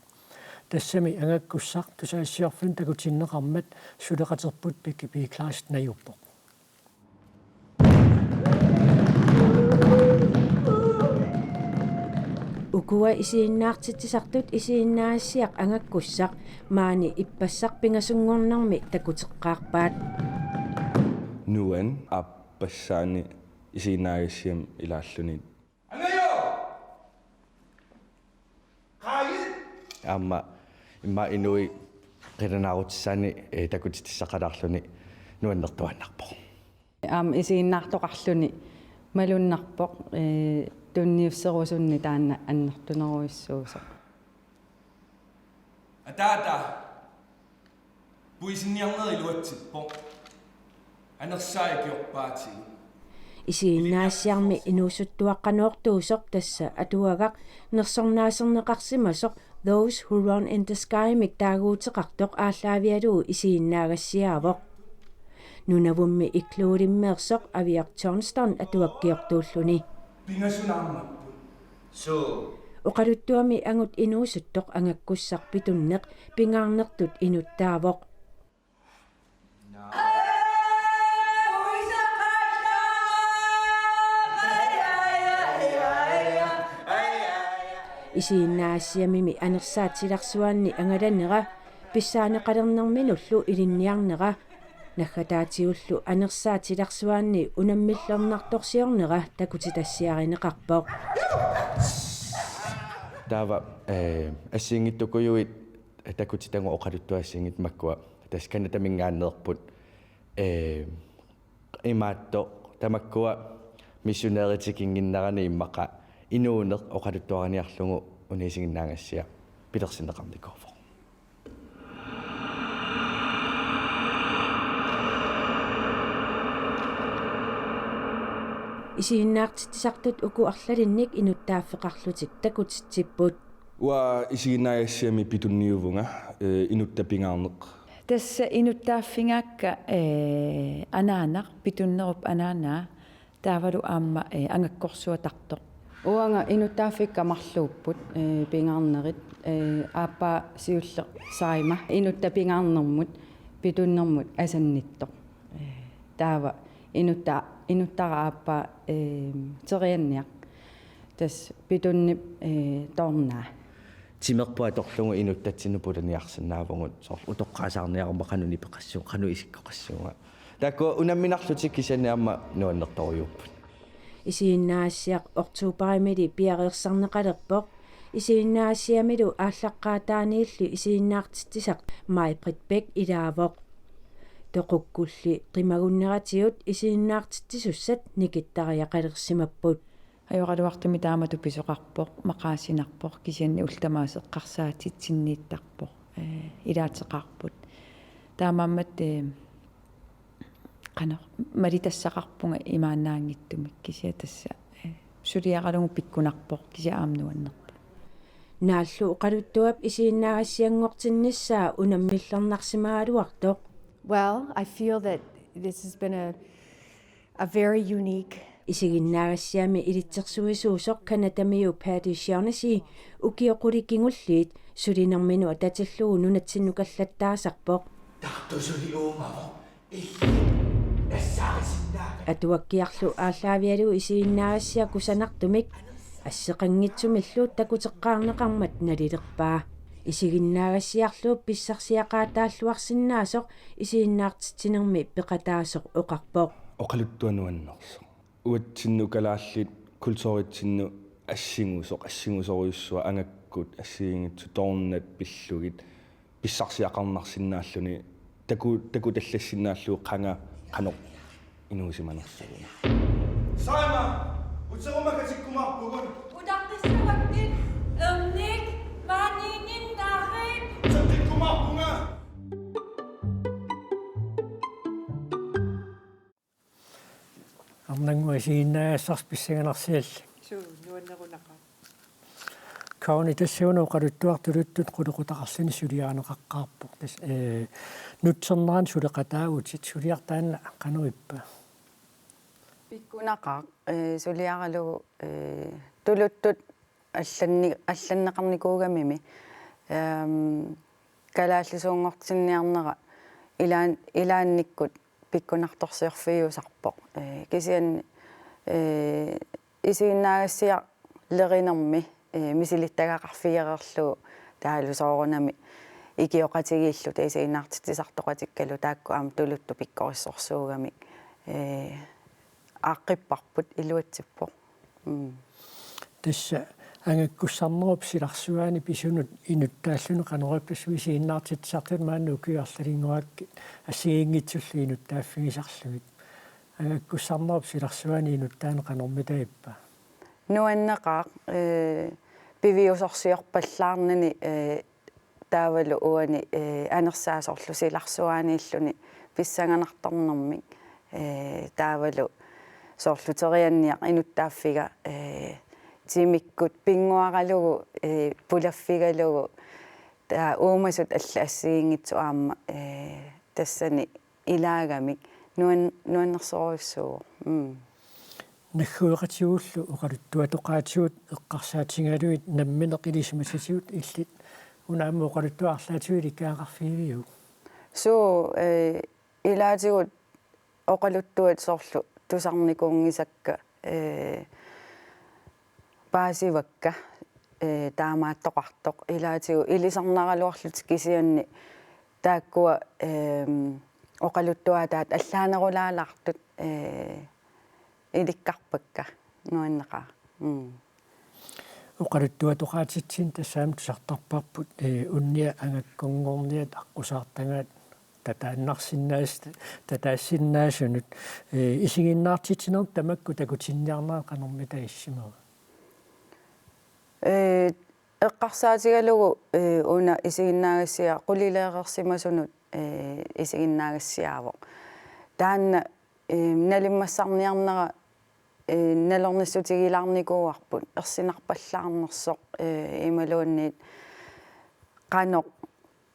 Tassami angakkussaq tusagassiorfinnut takutinneqarmat suleqaterput Piggy Pigg Klarskip najuuppoq. Ukua isiginnaartitsisartut isiginnaagassiaq angakkussaq maani ippassaq pingasunngornermi takuteqqaarpaat. Nuan aappassaani isiginnaagassiami ilaalluni. Aamma immaqa inuit qilanaarutissaannik, ee, takutitsissaqalaarluni nuannertuaannarpoq. Aamma isiginnaartoqarluni malunnarpoq, ee, tunniusserusunni taanna annertunerujussuusoq. Ataata, puisinniarnerit iluatsippoq. Anersaat ikiorpaatigut. Isiginnaassiarmi inuusuttuaqqanoortuusoq tassa atuagaq nersornaaserneqarsimasoq Those Who Run in the Sky-mik taaguuteqartoq aallaavigalugu isiginnaagassiaavoq. Nunavummi Ikluulimmeersoq Aviaq Johnston atuakkiortuulluni. Pingasunaarmapput. Suu. Oqaluttuami angut inuusuttoq angakkussaq Pitunneq pingaarnertut inuttaavoq. Isiginnaassiamimi anersaat silarsuaanni angalanera pissaaneqalernerminullu ilinniarnera, naggataatigullu anersaat silarsuaanni unammillernartorsiornera takutitassiarineqarpoq. Taava, ee, assigiinngitsukujuit takutitagut oqaluttuat assigiinngitsut makkua tassa Canadaminngaanneerput, ee, imaattoq tamakkua missionærit tikinnginneranni immaqa inuuneq oqaluttuariniarlugu una isiginnaagassiaq pilersinneqarnikuuvoq. Isiginnaartitsisartut uku arlalinnik inuttaaffeqarlutik takutitsipput. Uanga isiginnaagassiami Pitunniuvunga, ee, inuttap pingaarneq. Tassa inuttaaffigaakka, ee, anaanaq, Pitunnerup anaanaa, taavalu aamma, ee, angakkorsuatartoq. Uanga inuttaaffikka marluupput, ee, pingaarnerit, ee, aappaa siulleq Saima, inuttap pingaarnermut Pitunnermut asannittoq. Ee, taava inutta-, inuttara aappaa, ee, Terianniaq. Tassa Pitunnip, ee, toornaa. Timerput atorlugu inuttatsinnut pulaniarsinnaavugut, soorlu utoqqaasaarniaruma qanoq nipeqassuunga, qanoq isikkoqassuunga. Taakku unamminarlutik kisianni aamma nuannertorujuupput. Isiginnaagassiaq oktoberimili piareersarneqalerpoq. Isiginnaagassiamilu aallaqqaataaniilli isiginnaartitsisaq Maj-Britt Bech ilaavoq. Toqukkulli qimagunneratigut isiginnaartitsisussat nikittariaqalersimapput. Ajoraluartumik taamatut pisoqarpoq, maqaasinarpoq, kisianni ullut tamaasa eqqarsaatitsinniittarpoq, ee, ilaateqarput. Taamaammat, ee, qanoq, malitassaqarpunga imaannaanngitsumik, kisianni tassa, ee, suliaralugu pikkunarpoq, kisianni aamma nuannerpoq. Naallu oqaluttuap isiginnaagassianngortinnissaa unammillernarsimagaluartoq. Well, I feel that this has been a, a very unique Isiginnaagassiami ilitsersuisuusoq Canadamiu Patty Shaughnessy ukioq qulit kingulliit sulinerminut atatillugu nunatsinnut kallattaasarpoq. Tartu suli uumavoq. Illit nassaarisinnaavat. Atuakkiarlu aallaavigalugu isiginnaagassiaq kusanartumik asseqanngitsumillu takuteqqaarneqarmat nalilerpaa. Isiginnaagassiarlu pissarsiaqaataalluarsinnaasoq isiginnaartitsinermi peqataasoq oqarpoq. Oqaluttuaq nuannersoq. Uatsinnut kalaallit kulturitsinnut assigusoq, assigusorujussuaq angakkut assigiinngitsut toornat pillugit pissarsiaqarnarsinnaalluni taku-, takutallassinnaalluni qanga qanoq inuusimanersugut. Saima, uteruma katikkumaarpugut. Utaqqissavakkit, ernik, maaniinginnaarit. Uteqqikkumaarpunga. Arnannguaq isiginnaagassarsi pissanganarsialli. Suu, nuannerunaqaaq. Kauni tassuuna oqaluttuaq tuluttut qulequtaqarluni suliarineqaqqaarpoq. Tassa, ee, nutsernerani suleqataavutit, suliaq taanna qanoq ippa? Pikkunaqaaq, ee, suliaralugu, ee, tuluttut allanni-, allanneqarnikuugamimi, ehm, kalaallisuunngortinniarnera ilaan-, ilaannikkut pikkunartorsiorfiusarpoq. Ee, kisianni, ee, isiginnaagassialerinermi, ee, misilittagaqarfigereerlugu taavalu soorunami ikioqatigiilluta isiginnaartitsisartoqatikkalu taakku aamma tuluttut pikkorissorsuugamik, ee, aaqqipparput iluatsippoq. Mm. Tassa angakkussarnerup silarsuaani pisunut inuttaalluni qanoq ippa tassa isiginnaartitsisartut maanna ukiut arlalinnguakkit assigiinngitsullu inuttaaffigisarlugit. Angakkussarnerup silarsuaani inuttaanut qanormita ippa? Nuanneqaaq, ee, piviusorsiorpallaarnani, ee, taavalu uani, ee, anersaat soorlu silarsuaaniilluni pissanganartarnermik, ee, taavalu soorlu terianniaq inuttaaffiga, ee, timikkut pinnguaralugu, ee, pulaffigalugu, taava uumasut allat assigiinngitsut aamma, ee, tassani ilaagamik nuan-, nuannersorujussuuvoq. Mm. Naggueqatigullu oqaluttuatoqaatigut eqqarsaatigalugit nammineq ilisimasatigut illit una aamma oqaluttuaq arlaatigut ilikkagaqarfigiviuk? Suu, ee, ilaatigut oqaluttuat soorlu tusarnikuunngisakka, ee, paasivakka, ee, taamaattoqartoq ilaatigut ilisarnaraluarlutik kisianni taakkua, ehm, oqaluttuaataat allaanerulaalaartut, ee, ilikkarpakka nuanneqaaq. Mm. Oqaluttuatoqaatitsinni tassaammut tusartarparput, ee, unnia angakkunngorniat aqqusaartagaat tataannarsinnaas-, tataassinnaasunut, ee, isiginnaartitsinermut tamakku takutinniarnerat qanormita issimava? Ee, eqqarsaatigalugu, ee, una isiginnaagassiaq qulileereersimasunut, ee, isiginnaagassiaavoq. Taanna, ee, nalimmassarniarnera, ee, nalornissutigilaarnikuuarput ersinarpallaarnersoq, ee, imaluunniit qanoq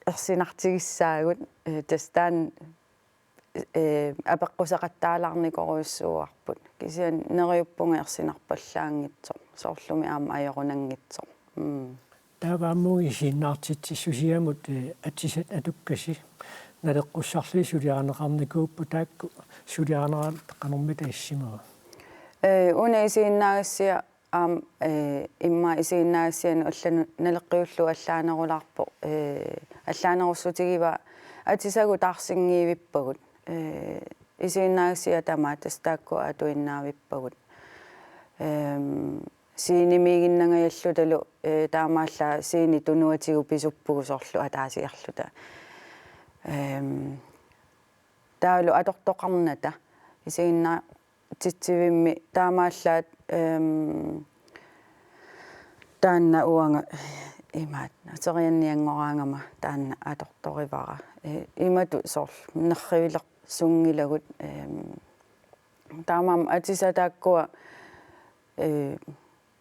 ersinartigissaagut, ee, tassa taanna, ee, apeqquseqattaalaarnikorujussuuarput. Kisianni neriuppunga ersinarpallaanngitsoq, soorlumi aamma ajorunanngitsoq. Mm. Taava aamma isiginnaartitsissusiamut, ee, atisat atukkasi naleqqussarlugit suliarineqarnikuupput, taakku suliarinerat qanormita issimava? Ee, una isiginnaagassiaq aamma, eh, immaqa isiginnaagassianut allanut naleqqiullugu allaanerulaarpoq, eh, allaanerussutigivaat atisagut taarsinngiivippagut. Eh, isiginnaagassiat tamaat tassa taakku atuinnaavippagut. Ehm, scenemiiginnangajallutalu, eh, taamaallaat scene tunuatigut pisuppugut soorlu ataasiarluta. Ehm, taavalu atortoqarnata isiginnaartitsivimmi taamaallaat, ehm, taanna uanga imaat ateriannianngoraangama taanna atortorivara. Eh, imatut soorlu nerrivilersunngilagut, ehm, taamaammat atisat taakkua, eh,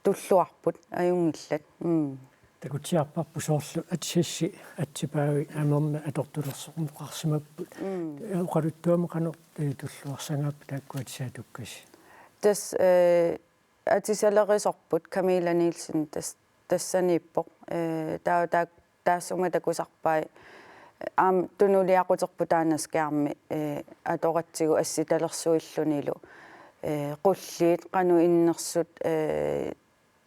tulluarput ajunngillat. Mm. Takutsiarparput soorlu atisassi atsipaavi amerna atortulersorneqarsimapput. Mm. Oqaluttuamik qanoq, eh, tulluarsagaapput taakku atisat atukkasi? Tassa, eh, atisalerisorput Camilla Nielsen tas-, tassaniippoq. Eh, taava taak-, taassuma takusarpai. Aamma tunuliaquterput taanna skærmi, eh, atoratsigu assitalersuillunilu. Eh, qulliit qanoq innersut, eh,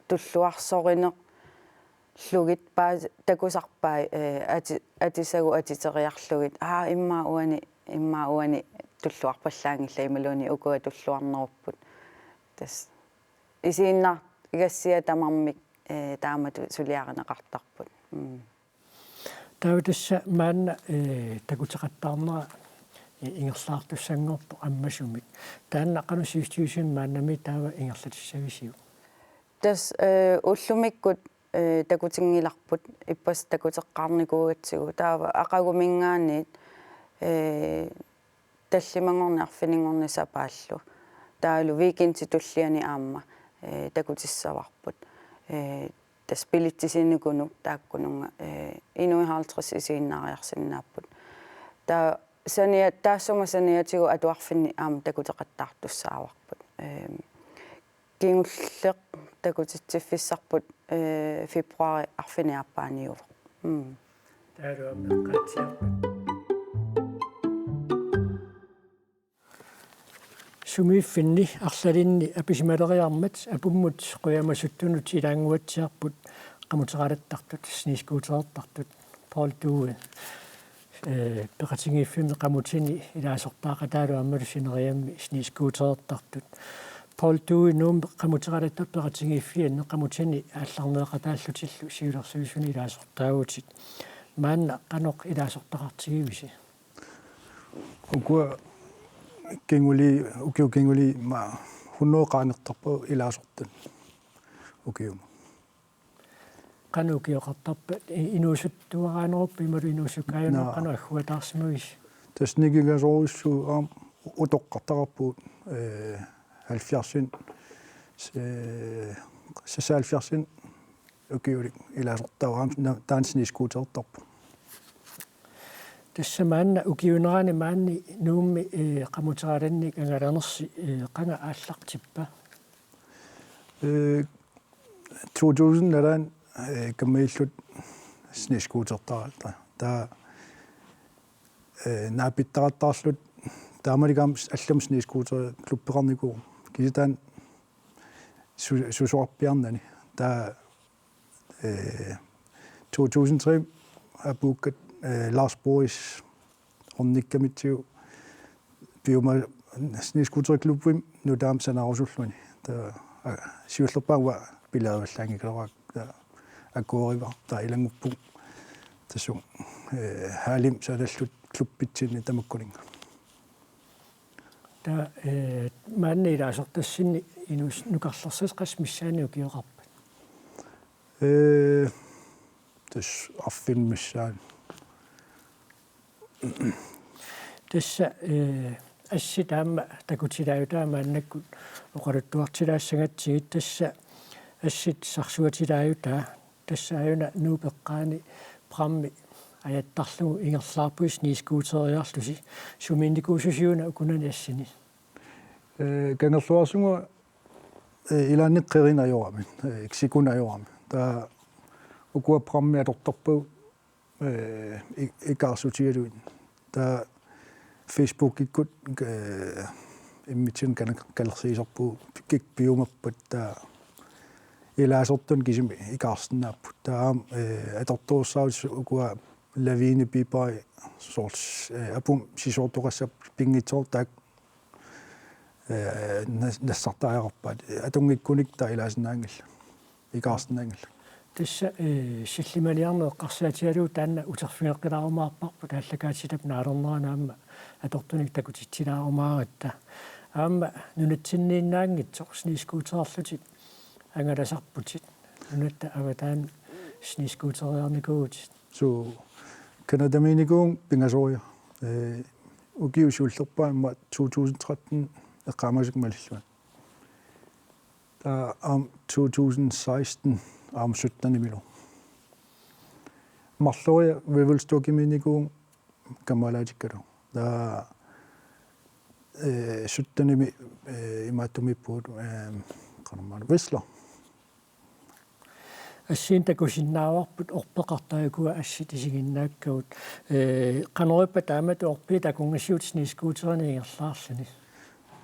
tulluarsorinerlugit paa-, takusarpai, eh, ati-, atisagut atiteriarlugit. Aa, immaqa uani, immaqa uani tulluarpallaanngillat imaluunniit ukua tulluarnerupput. Tassa isiginnaagassiat tamarmik, eh, taamatut suliarineqartarput. Mm. Taava tassa maanna, eh, takuteqattaarnera, eh, ingerlaartussanngorpoq ammasumik. Taanna qanoq Sydstyrelsenimi maannamiit taava ingerlatissavisiuk? Tassa, eh, ullumikkut, eh, takutinngilarput, ippassaq takuteqqaarnikuugatsigu. Taava aqaguminngaanniit, eh, tallimanngorneq arfininngorneq sapaallu. Taavalu weekendip tulliani aamma, eh, takutissavarput. Eh, tassa billettisinikuunnut taakkununnga, eh, inuit halvtreds isiginnaariarsinnaapput. Taava sania-, taassuma saniatigut atuarfinni aamma takuteqattaartussaavarput. Ehm, kingulleq takutitsiffissarput, eh, februaarip arfineq-aappaaniuvoq. Mm. Taavalu aamma eqqaatsiarput. Sumiiffinni arlalinni apisimaleriarmat apummut qujamasuttunut ilaannguatsiarput qamuteqalattartut, snescooterertartut, Poul Due, eh, peqatigiiffimmi qamutini ilaasortaaqataalu aammalu sineriammi snescooterertartut. Poul Due, Nuummi qamuteqalattartut peqatigiiffianni qamutini aallarneeqataallutillu siulersuisuni ilaasortaavutit. Maanna qanoq ilaasortaqartigivisi? Ukua kingulii, ukiut kingulii ma hundrede qaangertarpagut ilaasortat ukiumut. Qanoq ukioqartarpa, i-, inuusuttuaraaneruppa imaluunniit inuusukkaajunerup? Naa. Qanoq agguataarsimavisi? Tassa nikingasorujussuuvoq aamma utoqqartaqarpugut, eh, halvfjerdsinik, eh, seksoghalvfjerdsinik ukiulik ilaasortaavoq aamma na-, taanna snescooterertarpoq. Tassa maanna ukiuunerani maani Nuummi, eh, qamuteqalannik angalanersi, eh, qanga aallartippa? Eh, to tusind nalaani, eh, kammagilluta snescooterertarpara. Taava, eh, naapittaqattaarluta taamanikkut aamma allamut snescootererklubbeqarnikuuvoq. Kisianni taanna su-, susoqarpiarnani. Taava, eh, to tusind tre apuukkatta, eh, Lars Boris Hornikkamitsigut piuma snescootererklubbimi nutaamik sanaarusulluni. Taava, a, siullerpaamik uanga pilerivallaanngikkaluarpara, taava akuerivara, taava ilannguppunga tassunga, eh, hallimik sanalluta klubbitsinni tamakkuninnga. Taava, eh, maanna ilaasortassinni inuus-, nukarlersasi qassit missaanni ukioqarpat? Eh, tassa arfineq missaani. Tassa, eh, assit aamma takutilaajutaa maannakkut oqaluttuartilaassagatsigit, tassa assit sarsuatilaajutaa, tassa aajuna Nuup eqqaani prammi ajattarlugu ingerlaarpusi snescooteriarlusi, sumiinnikuususi-una ukunani assini? Eh, Kangerluarsunnguaq, eh, ilaanni qerineq ajorami, eh, ikitsinnguaq ajorami. Taava ukua prammit atortarpagut, eh, i-, ikaarsuutigalugit. Taava Facebookikkut, eh, immitsinnut kale-, kalersiisarpugut, kikkut piumappata, taava Ilaasortuni kisimi ikaarsinnaapput. Taava aamma, eh, atortorissaarutit ukua lavinebiber soorlu, eh, aput sisoortoqassapput pinngitsoortaaq, eh, nas-, nassartariaqarpaat. Atunngikkunik taava ilaasinnaanngillat. Ikaarsinnaanngillat. Tassa, eh, sillimaniarneq eqqarsaatigalugu taanna uterfigeqqilaarumaarparput aallakaatitap naalernerani aamma atortunik takutitsilaarumaaratta. Aamma nunatsinniinnaanngitsoq snescootererlutit angalasarputit. Nunatta avataani snescooteriarnikuuvutit. Suu, Canadamiinnikuuvunga pingasoria. Eh, ukiut siullerpaamik to tusind tretten eqqaamasakka malillunga. Taava aamma to tusind seksten aamma syttenimilu. Marloria Revelstockimiinnikuuvunga kammalaatikkalu. Taava, eh, syttenimi, eh, imaattumiippugut, eh, qanormaana Whistler. Assigiinngitsunik takusinnaavarput orpeqartariaqarput assit isiginnaakkagut. Eh, qanoq ippa taamatut orpiit takunngillat snescooterinik ingerlaarluni?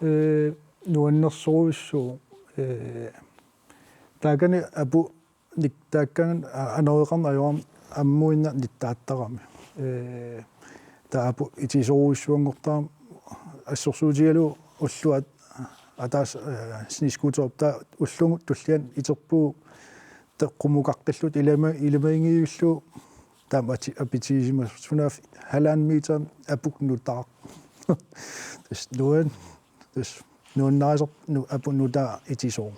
Eh, nuannersorujussuuvoq, eh, taakani aput nik-, taakani a-, anoreqarneq ajorami ammuinnaq nittaattarami. Eh, taava aput itisorujussuanngortarami assorsuutigalugu ulloq at-, ataaseq, eh, snescooterip taava ullumikkut tulliani iterpugut taava qummukaqqilluta ilama-, ilamagilluta taama ati-, apitigisimasoq sunaaffa halvanden meter aput nutaaq. Tassa nuan-, tassa nuannarisarpoq nu-, aput nutaaq itisooq.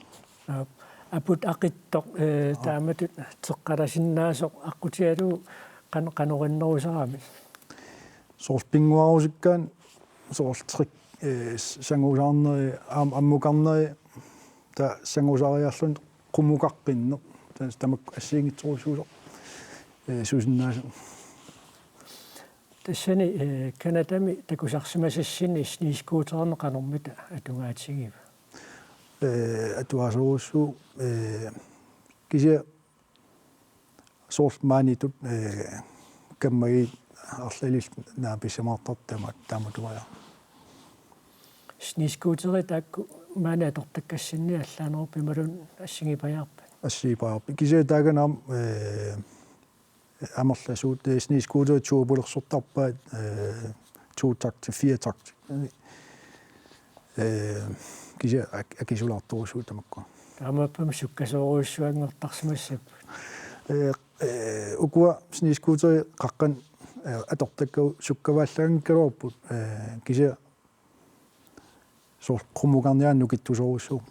Aap. Aput aqittoq, eh, Aap. Taamatut teqqalaasinnaasoq aqqutigalugu qan-, qanoq innerusarami? Soorlu pinnguarusikkaanni soorlu trik-, eh, s-, sangusaarneri, aamma ammukarneri, taava sangusariarluni qummukaqqinneq. Taava tamakku assigiinngitsorujussuusarput, eh, susinnaasut. Tassani, eh, Canadami takusarsimasassinni snescooterinik qanormita atugaatigiva? Eh, atugasorujussuuvoq, eh, kisianni soorlu maanitut, eh, kammagiit arlallit naapissamaartartut taama-, taamatuaja. Snescooteri taakku maani atortakkassinni allaaneruppit imaluunniit assigiipajaarpit? Assigiipajaarpit. Kisianni taakani aamma, eh, amerlasuut, eh, snescooteri tuupulersortarpaat, eh, to takt, fire takt. Eh, kisianni ak-, akisulaartorujussuuvoq tamakkua. Taamaappat sukkasoorujussuanngortarsimassapput. Eh, eh, ukua snescooteri qaqqani, eh, atortakkagut sukkavallaanngikkaluarput, eh, kisianni soorlu qummukarnianik nukittusorujussuuvoq.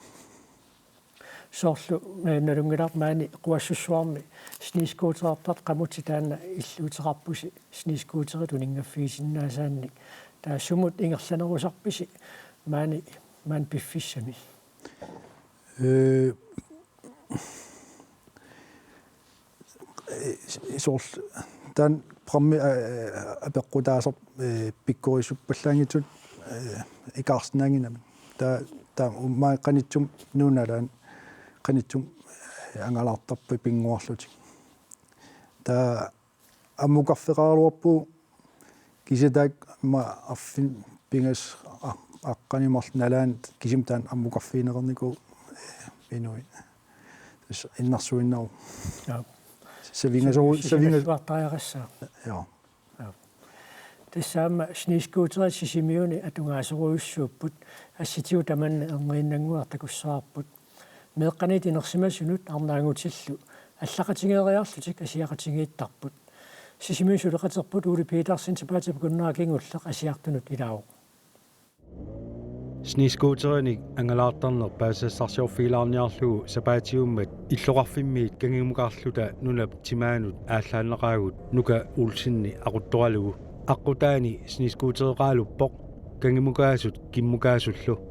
Soorlu, eh, nalunngilarput maani Quassussuarmi snescooterertartoq qamutit taanna illuuteqarpusi snescooterit uninngaffigisinnaasaanik. Taava sumut ingerlanerusarpisi maani, maani piffissami? Eh, eh, soorlu taanna programmi, eh, apeqqutaasarpoq, eh, pikkorisuppallaanngitsut, eh, ikaarsinnaannginnamik. Taava, taava maani qanittumut nuunalaani qanittumut, eh, angalaartarput pinnguarlutik. Taava ammukarfeqaraluarpugut kisianni taakku aamma arfineq-pingasut a-, aqqaneq-marluk nalaanni kisimi taanna ammukarfigineqarnikuuvoq, eh, inuit. Tassa innarsuinnaruk. Jaa. Savingasoru-, savingas-, Sisamassuartariaqassaaq. Jaa. Jaa. Tassa aamma snescooterit Sisimiuni atugaasorujussuupput, assitigut tamanna erniinnannguaq takussavarput. Meeqqanit inersimasunut arnaanngutillu allaqatigeeriarlutik asiaqatigiittarput. Sisimiut suleqaterput Ole Petersen sapaatip akunnera kingulleq asiartunut ilaavoq. Snescooterinik angalaartarneq paasisassarsiorfigilaarniarlugu sapaatiummat illoqarfimmiit kangimukarluta nunap timaanut aallaannaqaagut Nuka Olsenip aquttoralugu. Aqqutaani snescootereqaaluppoq kangimukaasut kimmukaasullu.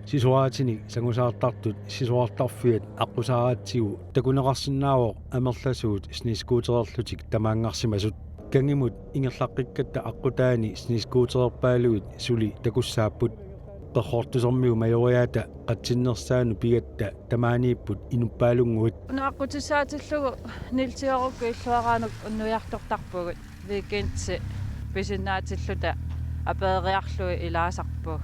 Sisoraatinik sangusaartartut sisorartarfiat aqqusaaratsigu takuneqarsinnaavoq amerlasuut snescootererlutik tamaanngarsimasut. Kangimut ingerlaqqikkatta aqqutaani snescootererpaalugit suli takussaapput. Qerrortusermiut Majoriaata qatsinnersaanut pigatta tamaaniipput inuppaalunnguit. Una aqqutissaatillugu niltiorukku illuaraanut unnuiartortarpugut, weekendit pisinnaatilluta apereeriarlugit ilaasarpugut.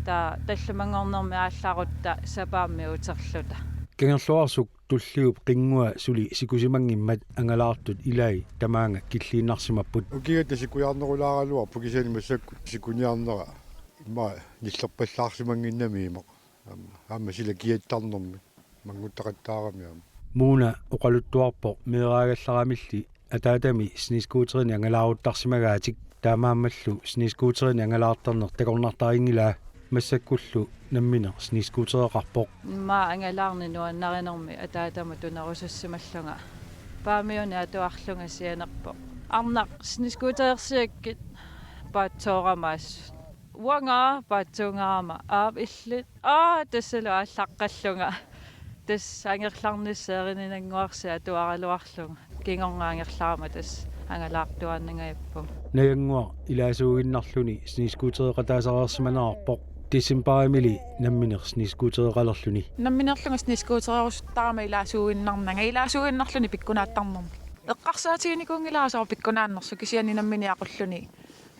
Taava tallimanngornermi aallarutta sapaammi uterluta. Kangerluarsuk tulliup qinngua suli sikusimanngimmat angalaartut ilai tamaanga killiinnarsimapput. Ukiuta sikujaarnerulaaraluarpoq kisianni massakkut sikuniarnera immaqa nillerpallaarsimannginnami imaq. Aamma, aamma sila kiattarnermi mannguttaqattaarami aamma. Muuna oqaluttuarpoq meeraagallaramilli ataatami snescooterini angalaaruttarsimagaatik, taamaammallu snescooterini angalaartarneq takornartarinngilaa. Massakkullu nammineq snescootereqarpoq. Immaqa angalaarneq nuannarinermi ataatama tunerusussimallunga Paamiuni atuarlunga sianerpoq. Arnaq snescooterersiakkit paatsooramaas. Uanga paatsuungaarama aap illit. Aa, tassalu aallaqqallunga. Tassa angerlarnissaq erininannguarsi atuaraluarlunga. Kingorna angerlarama tassa angalaartuaannangajappunga. Najannguaq ilaasuuginnarluni snescootereqataasareersimanerarpoq. Decembarimili nammineq snescootereqalerluni. Nammineerlunga snescootererusuttarama ilaasuuginnarnanga. Ilaasuuginnarluni pikkunaattarnermi. Eqqarsaatiginikuunngilara soorlu pikkunaannersoq kisianni nammineq aqulluni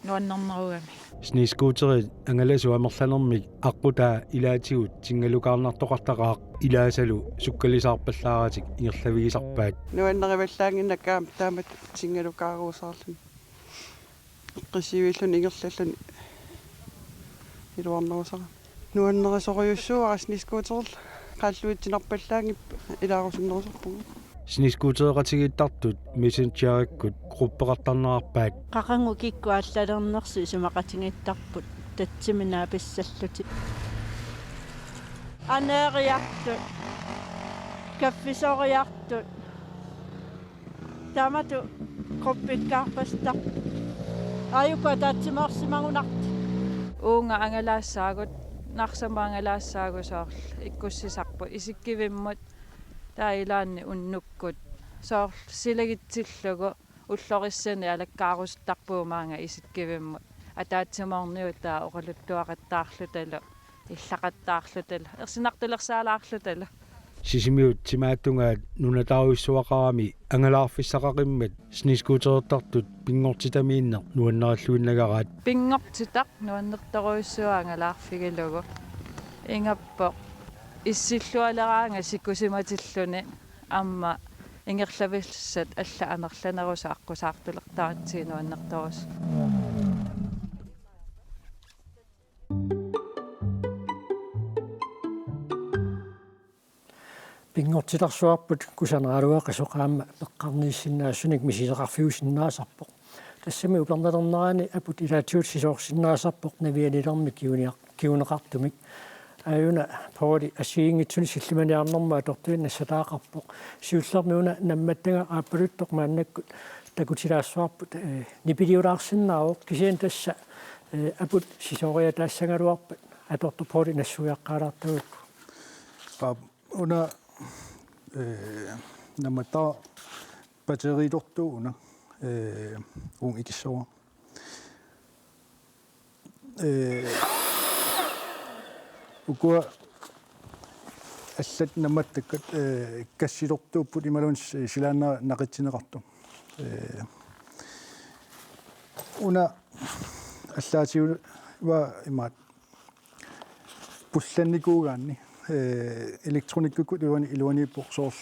nuannernerugami. Snescooterit angalasut amerlanermik aqqutaa ilaatigut tingalukaarnartoqartaqaaq, ilaasalu sukkalisaarpallaaratik ingerlavigisarpaat. Nuannarivallaannginnakku aamma taamatut tingalukaaruusaarluni. Eqqissiviilluni ingerlalluni iluarnerusarami. Nuannerisorujussuuara snescooterlu qaalluitsinarpallaanngippat ilaarusunnerusarpunga. Snescootereqatigiittartut Messengerikkut gruppeqartarnerarpaat. Qaqugumut kikkut allalernersut isumaqatigiittarput tatsimi naapissallutik. Aneeriartut, kaffisoriartut. Taamatut gruppikkaarpasittarput. Aajuku ataatsimoorsimagunartut. Uunga angalaassaagut, Narsami angalaassaagut soorlu ikkussisarput isikkivimmut, taava ilaanni unnukkut. Soorlu silagitsillugu ullorissani alakkaarusuttarpugut maanga isikkivimmut. Ataatsimoorniutaa oqaluttuaqattaarlutalu, illaqattaarlutalu, ersinartulersaalaarlutalu. Sisimiut timaattungaat nunataarujussuaqarami angalaarfissaqaqimmat snescooterertartut pinngortitamiinneq nuannarilluinnagaraat. Pinngortitaq nuannertorujussuaq angalaarfigalugu. Ingappoq issillualeraangat sikusimatilluni aamma ingerlavissat allat amerlanerusut aqqusaartulertaratsigit nuannertorujussuaq. Pinngortitarsuarput kusanaraluaqisoq aamma peqqarniissinnaasunik misileqarfiusinnaasarpoq. Tassami upernalernerani aput ilaatigut sisoorsinnaasarpoq navianilermi kiuniar-, kiuneqartumik. Aajuna Pouli assigiinngitsunik sillimaniarnermut atortuinnaq nassataaqarpoq. Siullermik una nammattaga aappaluttoq maannakkut takutilaassuarput, eh, nipiliulaarsinnaavoq kisianni tassa, eh, aput sisooriataassagaluarpat atortoq Pouli nassuiaqqaalaartagukku. Aap, una, eh, nammattaaq batteriitortuuna, eh, uunga ikissavara. Eh, ukua allat nammattakkat, eh, kassitortuupput imaluunniit silaannaq naqitsineqartoq. Eh, una allaatigivaa imaattoq pullannikuugaanni, eh, elektronikkikkut iluani-, iluaniippoq soorlu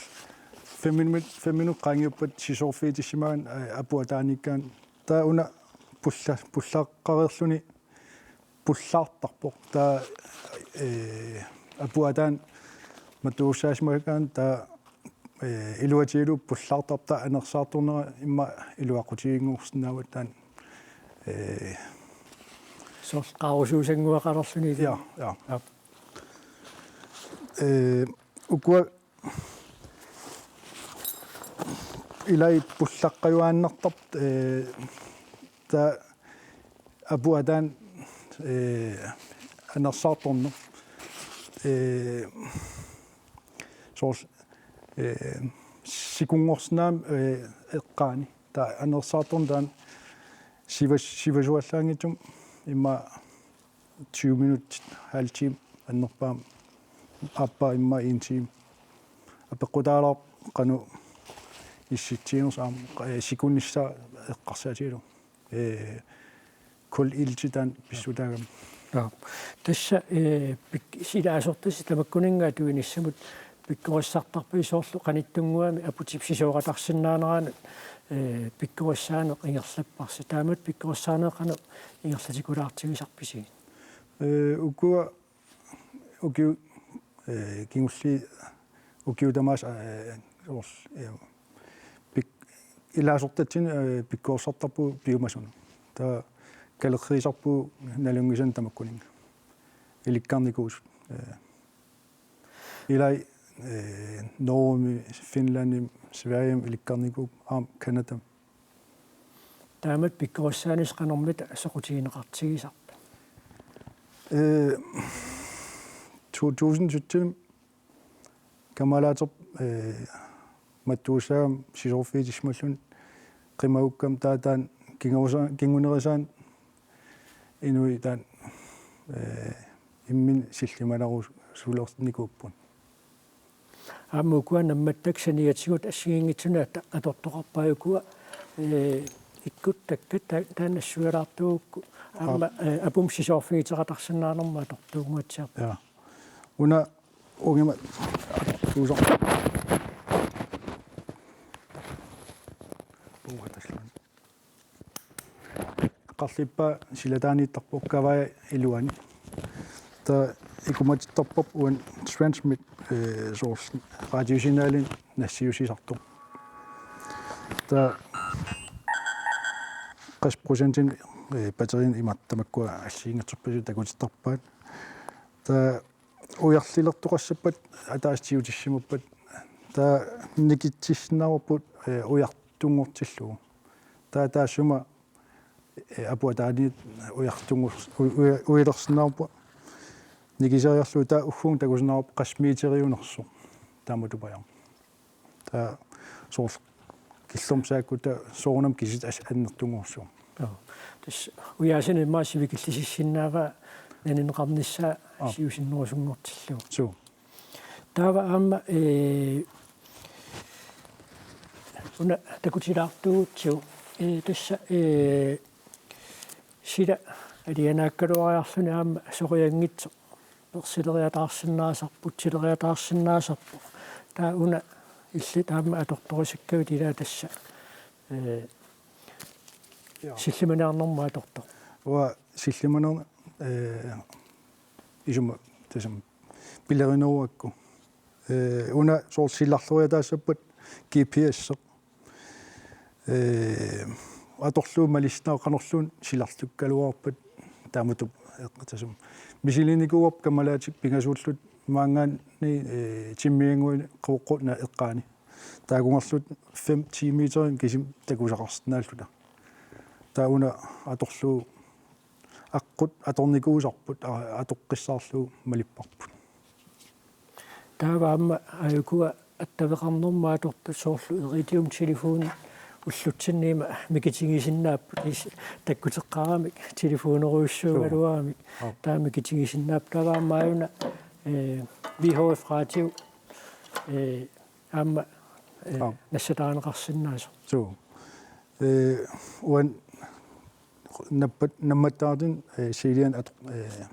fem minut, fem minut qaangiuppat sisoorfigitissimagaanni, eh, aput ataaniikkaanni. Taava una pulla-, pullaqqareerluni pullaartarpoq. Taava, eh, aput ataani matuussaasimagaanni taava, eh, iluatigalugu pullaartarpoq, taava anersaartornera immaqa iluaqutiginngorsinnaavat taanna, eh, soorlu qaarusuusannguaqalerluni. Ja, ja. Ja. Eh, ukua ilai pullaqqajuaannartarput, eh, taava aput ataani, eh, anersaartorneq. Eh, soorlu, eh, sikunngorsinnaammat, eh, eqqaani. Taava anersaartorneq taanna sivas-, sivisuallaanngitsumik immaqa tyve minutsit, halv time annerpaamik, aappaa immaqa en time. Apeqqutaalaarpoq qanoq issitsiginersoq aamma, eh, sikunnissaa eqqarsaatigalugu. Eh, kul-ilti taanna pissutaagami. Joo. Tassa, eh, pik-, ilaasortasi tamakkuninnga atuinissamut pikkorissartarpisi soorlu qanittunnguamik aputip sisooqatarsinnaaneranut, ee, pikkorissaaneq ingerlapparsi. Taamatut pikkorissaaneq qanoq ingerlatikulaartigisarpisi? Ee, ukua ukiu-, ee, kingulliit ukiut tamaasa, ee, soorlu, ee, pik-, ilaasortatsinni, ee, pikkorissartarpugut piumasunut. Taava kalerriisarpugut nalunngisannik tamakkuninnga. Ilikkarnikuusut. Ee, ilai, ee, Norgemi, Finlandimi, Sverigemi ilikkarnikuupput, aamma Canadami. Taamatut pikkorissaaneq qanormita soqutigineqartigisarpa? Ee, to tusind sytten kammalaaterput, ee, mattuussaagami sisoorfigitissimalluni qimagukkami taava taanna kingusa-, kingunerisaanut inuit taanna, ee, imminnut sillimanarusulernikuupput. Aamma ukua nammattakkat saniatigut assigiinngitsunik at-, atortoqarpai ukua, ee, ikkuttakkat ta-, taanna nassuialaartuugukku. Aamma, aap, ee, apummi sisoorfigiteqatarsinnaanermut atortuunnguatsiarpoq. Ja. Una uunga ima atortuusar-. Uunga taslaan. Qarlippaa silataaniittarpoq kavai iluani. Taava ikumatittarparput uani Transmit, ee, soorlu radiosignalinik nassiussisartoq. Taava qassit procentinik, ee, batteriinik imaattoq tamakkua assigiinngitsorpassuit takutittarpaat. Taava ujarlilertoqassappat ataaseq tigutissimappat taava nikitsisinnaavarput, ee, ujartunngortillugu. Taava taassuma, ee, aput ataaniit ujartunngor-, u-, uja-, ujalersinnaavarput. Nikiseriarlugu taava ugguuna takusinnaavarput qassit meteriunersoq. Taama tupajaaq. Taava soorlu killormut saakkuttaaq soorunami kisiisa as-, annertunngorsuuvoq. Joo. Tassa ujaasineq immaqa sivikillisissinnaavaa nanineqarnissaa, aap, siusinnerusunngortillugu. Suu. Taava aamma, ee, una takutilaartuugutsigu, ee, tassa, ee, sila alianaakkaluariarluni aamma sorianngitsoq persileriataarsinnaasarpoq, utsileriataarsinnaasarpoq. Taava una illit aamma atortorisakkavit ilaa tassa, ee, joo, sillimaniarnermut atortoq. Uanga sillimaner-, ee, isuma tassami pilerineruakku. Ee, una soorlu silarloriataassappat G P S-eq. Ee, atorlugu malissinnaavoq qanorluunniit silarlukkaluarpat taamatut eqqatasum. Misilinikuuarput kammalaatikka pingasuullutik maanngaanniit, ee, timmiannguani qooqquna eqqaani. Taakunngarlutik fem ti meterinik kisimi takusaqarsinnaalluta. Taava una atorlugu aqqut atornikuusarput, a-, atoqqissaarlugu malipparput. Taava aamma aajukua attaveqarnermut atortut soorlu Iridium telefoni ullutsinni ima mikitigisinnaapput is-, takkuteqqaaramik telefonerujussuugaluaramik. Joo. Aap. Taava mikitigisinnaapput taava aamma aajuna, ee, V H F radio, ee, aamma, ee, aap, nassataaneqarsinnaasoq. Suu. Ee, uani nammat-, nammattaartuni, ee, siiliani ator-, ee,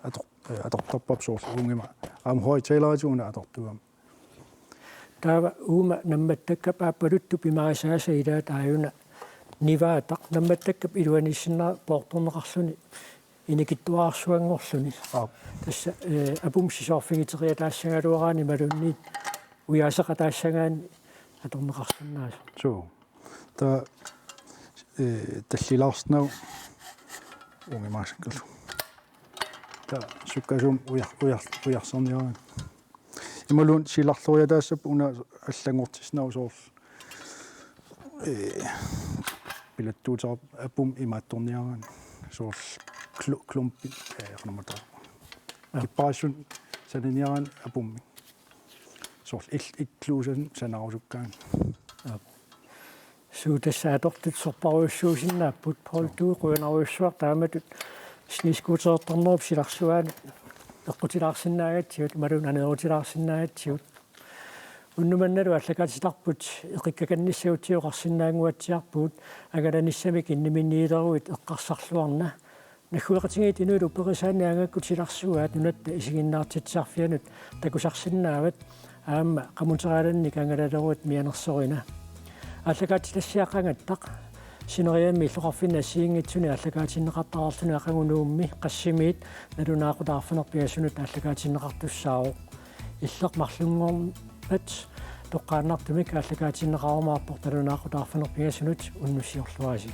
ator-, ee, atortarparput soorlu uunga ima. Aamma højttaleritut una atortuugami. Taava uuma nammattakkap aappaluttut pimarisaasaa ilaat aajuna nivaataq nammattakkap iluaniissinnaavoq poortorneqarluni inikittuararsuanngorluni. Aap. Tassa, ee, apummi sisoorfigiteriataassagaluaraanni imaluunniit ujaaseqataassagaanni atorneqarsinnaasoq. Suu. Taava, ee, tallilaarsinnaavoq uungimaasakkalu. Taava sukkasuumik ujar-, ujar-, ujarserniaraanni. Imaluunniit silarloriataassappat una allanngortissinnaavoq soorlu, ee, pilattuuteqarpoq apummi imaattorniaraanni. Soorlu klu-, klumpi, ee, qanormita. Aap. Kipparissunik sananiaraanni apummi. Soorlu il-, illuusan sanarusukkaanni. Aap. Suu, tassa atortut sorparujussuusinnaapput, Poul Thue, qujanarujussuaq taamatut snescooterertarnerup silarsuaani eqqutilaarsinnaagatsigut, imaluunniit aneerutilaarsinnaagatsigut. Unnuk mannalu aallakaatitarput eqikkakannissagutsigu oqarsinnaannguatsiarpugut, angalanissamik inniminniileruit eqqarsarluarna. Naggueqatigiit inuit upperisaanni angakkut silarsuaat nunatta isiginnaartitsisarfianut takusarsinnaavat aamma qamuterialannik angalaleruit mianersorina. Aallakaatitassiaq qangattaq sineriammi illoqarfinni assigiinngitsuni aallakaatinneqartarluni aqagu Nuummi Qassimiit nalunaaqutaq arfineq-pingasunut aallakaatinneqartussaavoq. Illoq marlunngorpat toqqaannartumik aallakaatinneqarumaarpoq nalunaaqutaq arfineq-pingasunut unnussiorluarisi.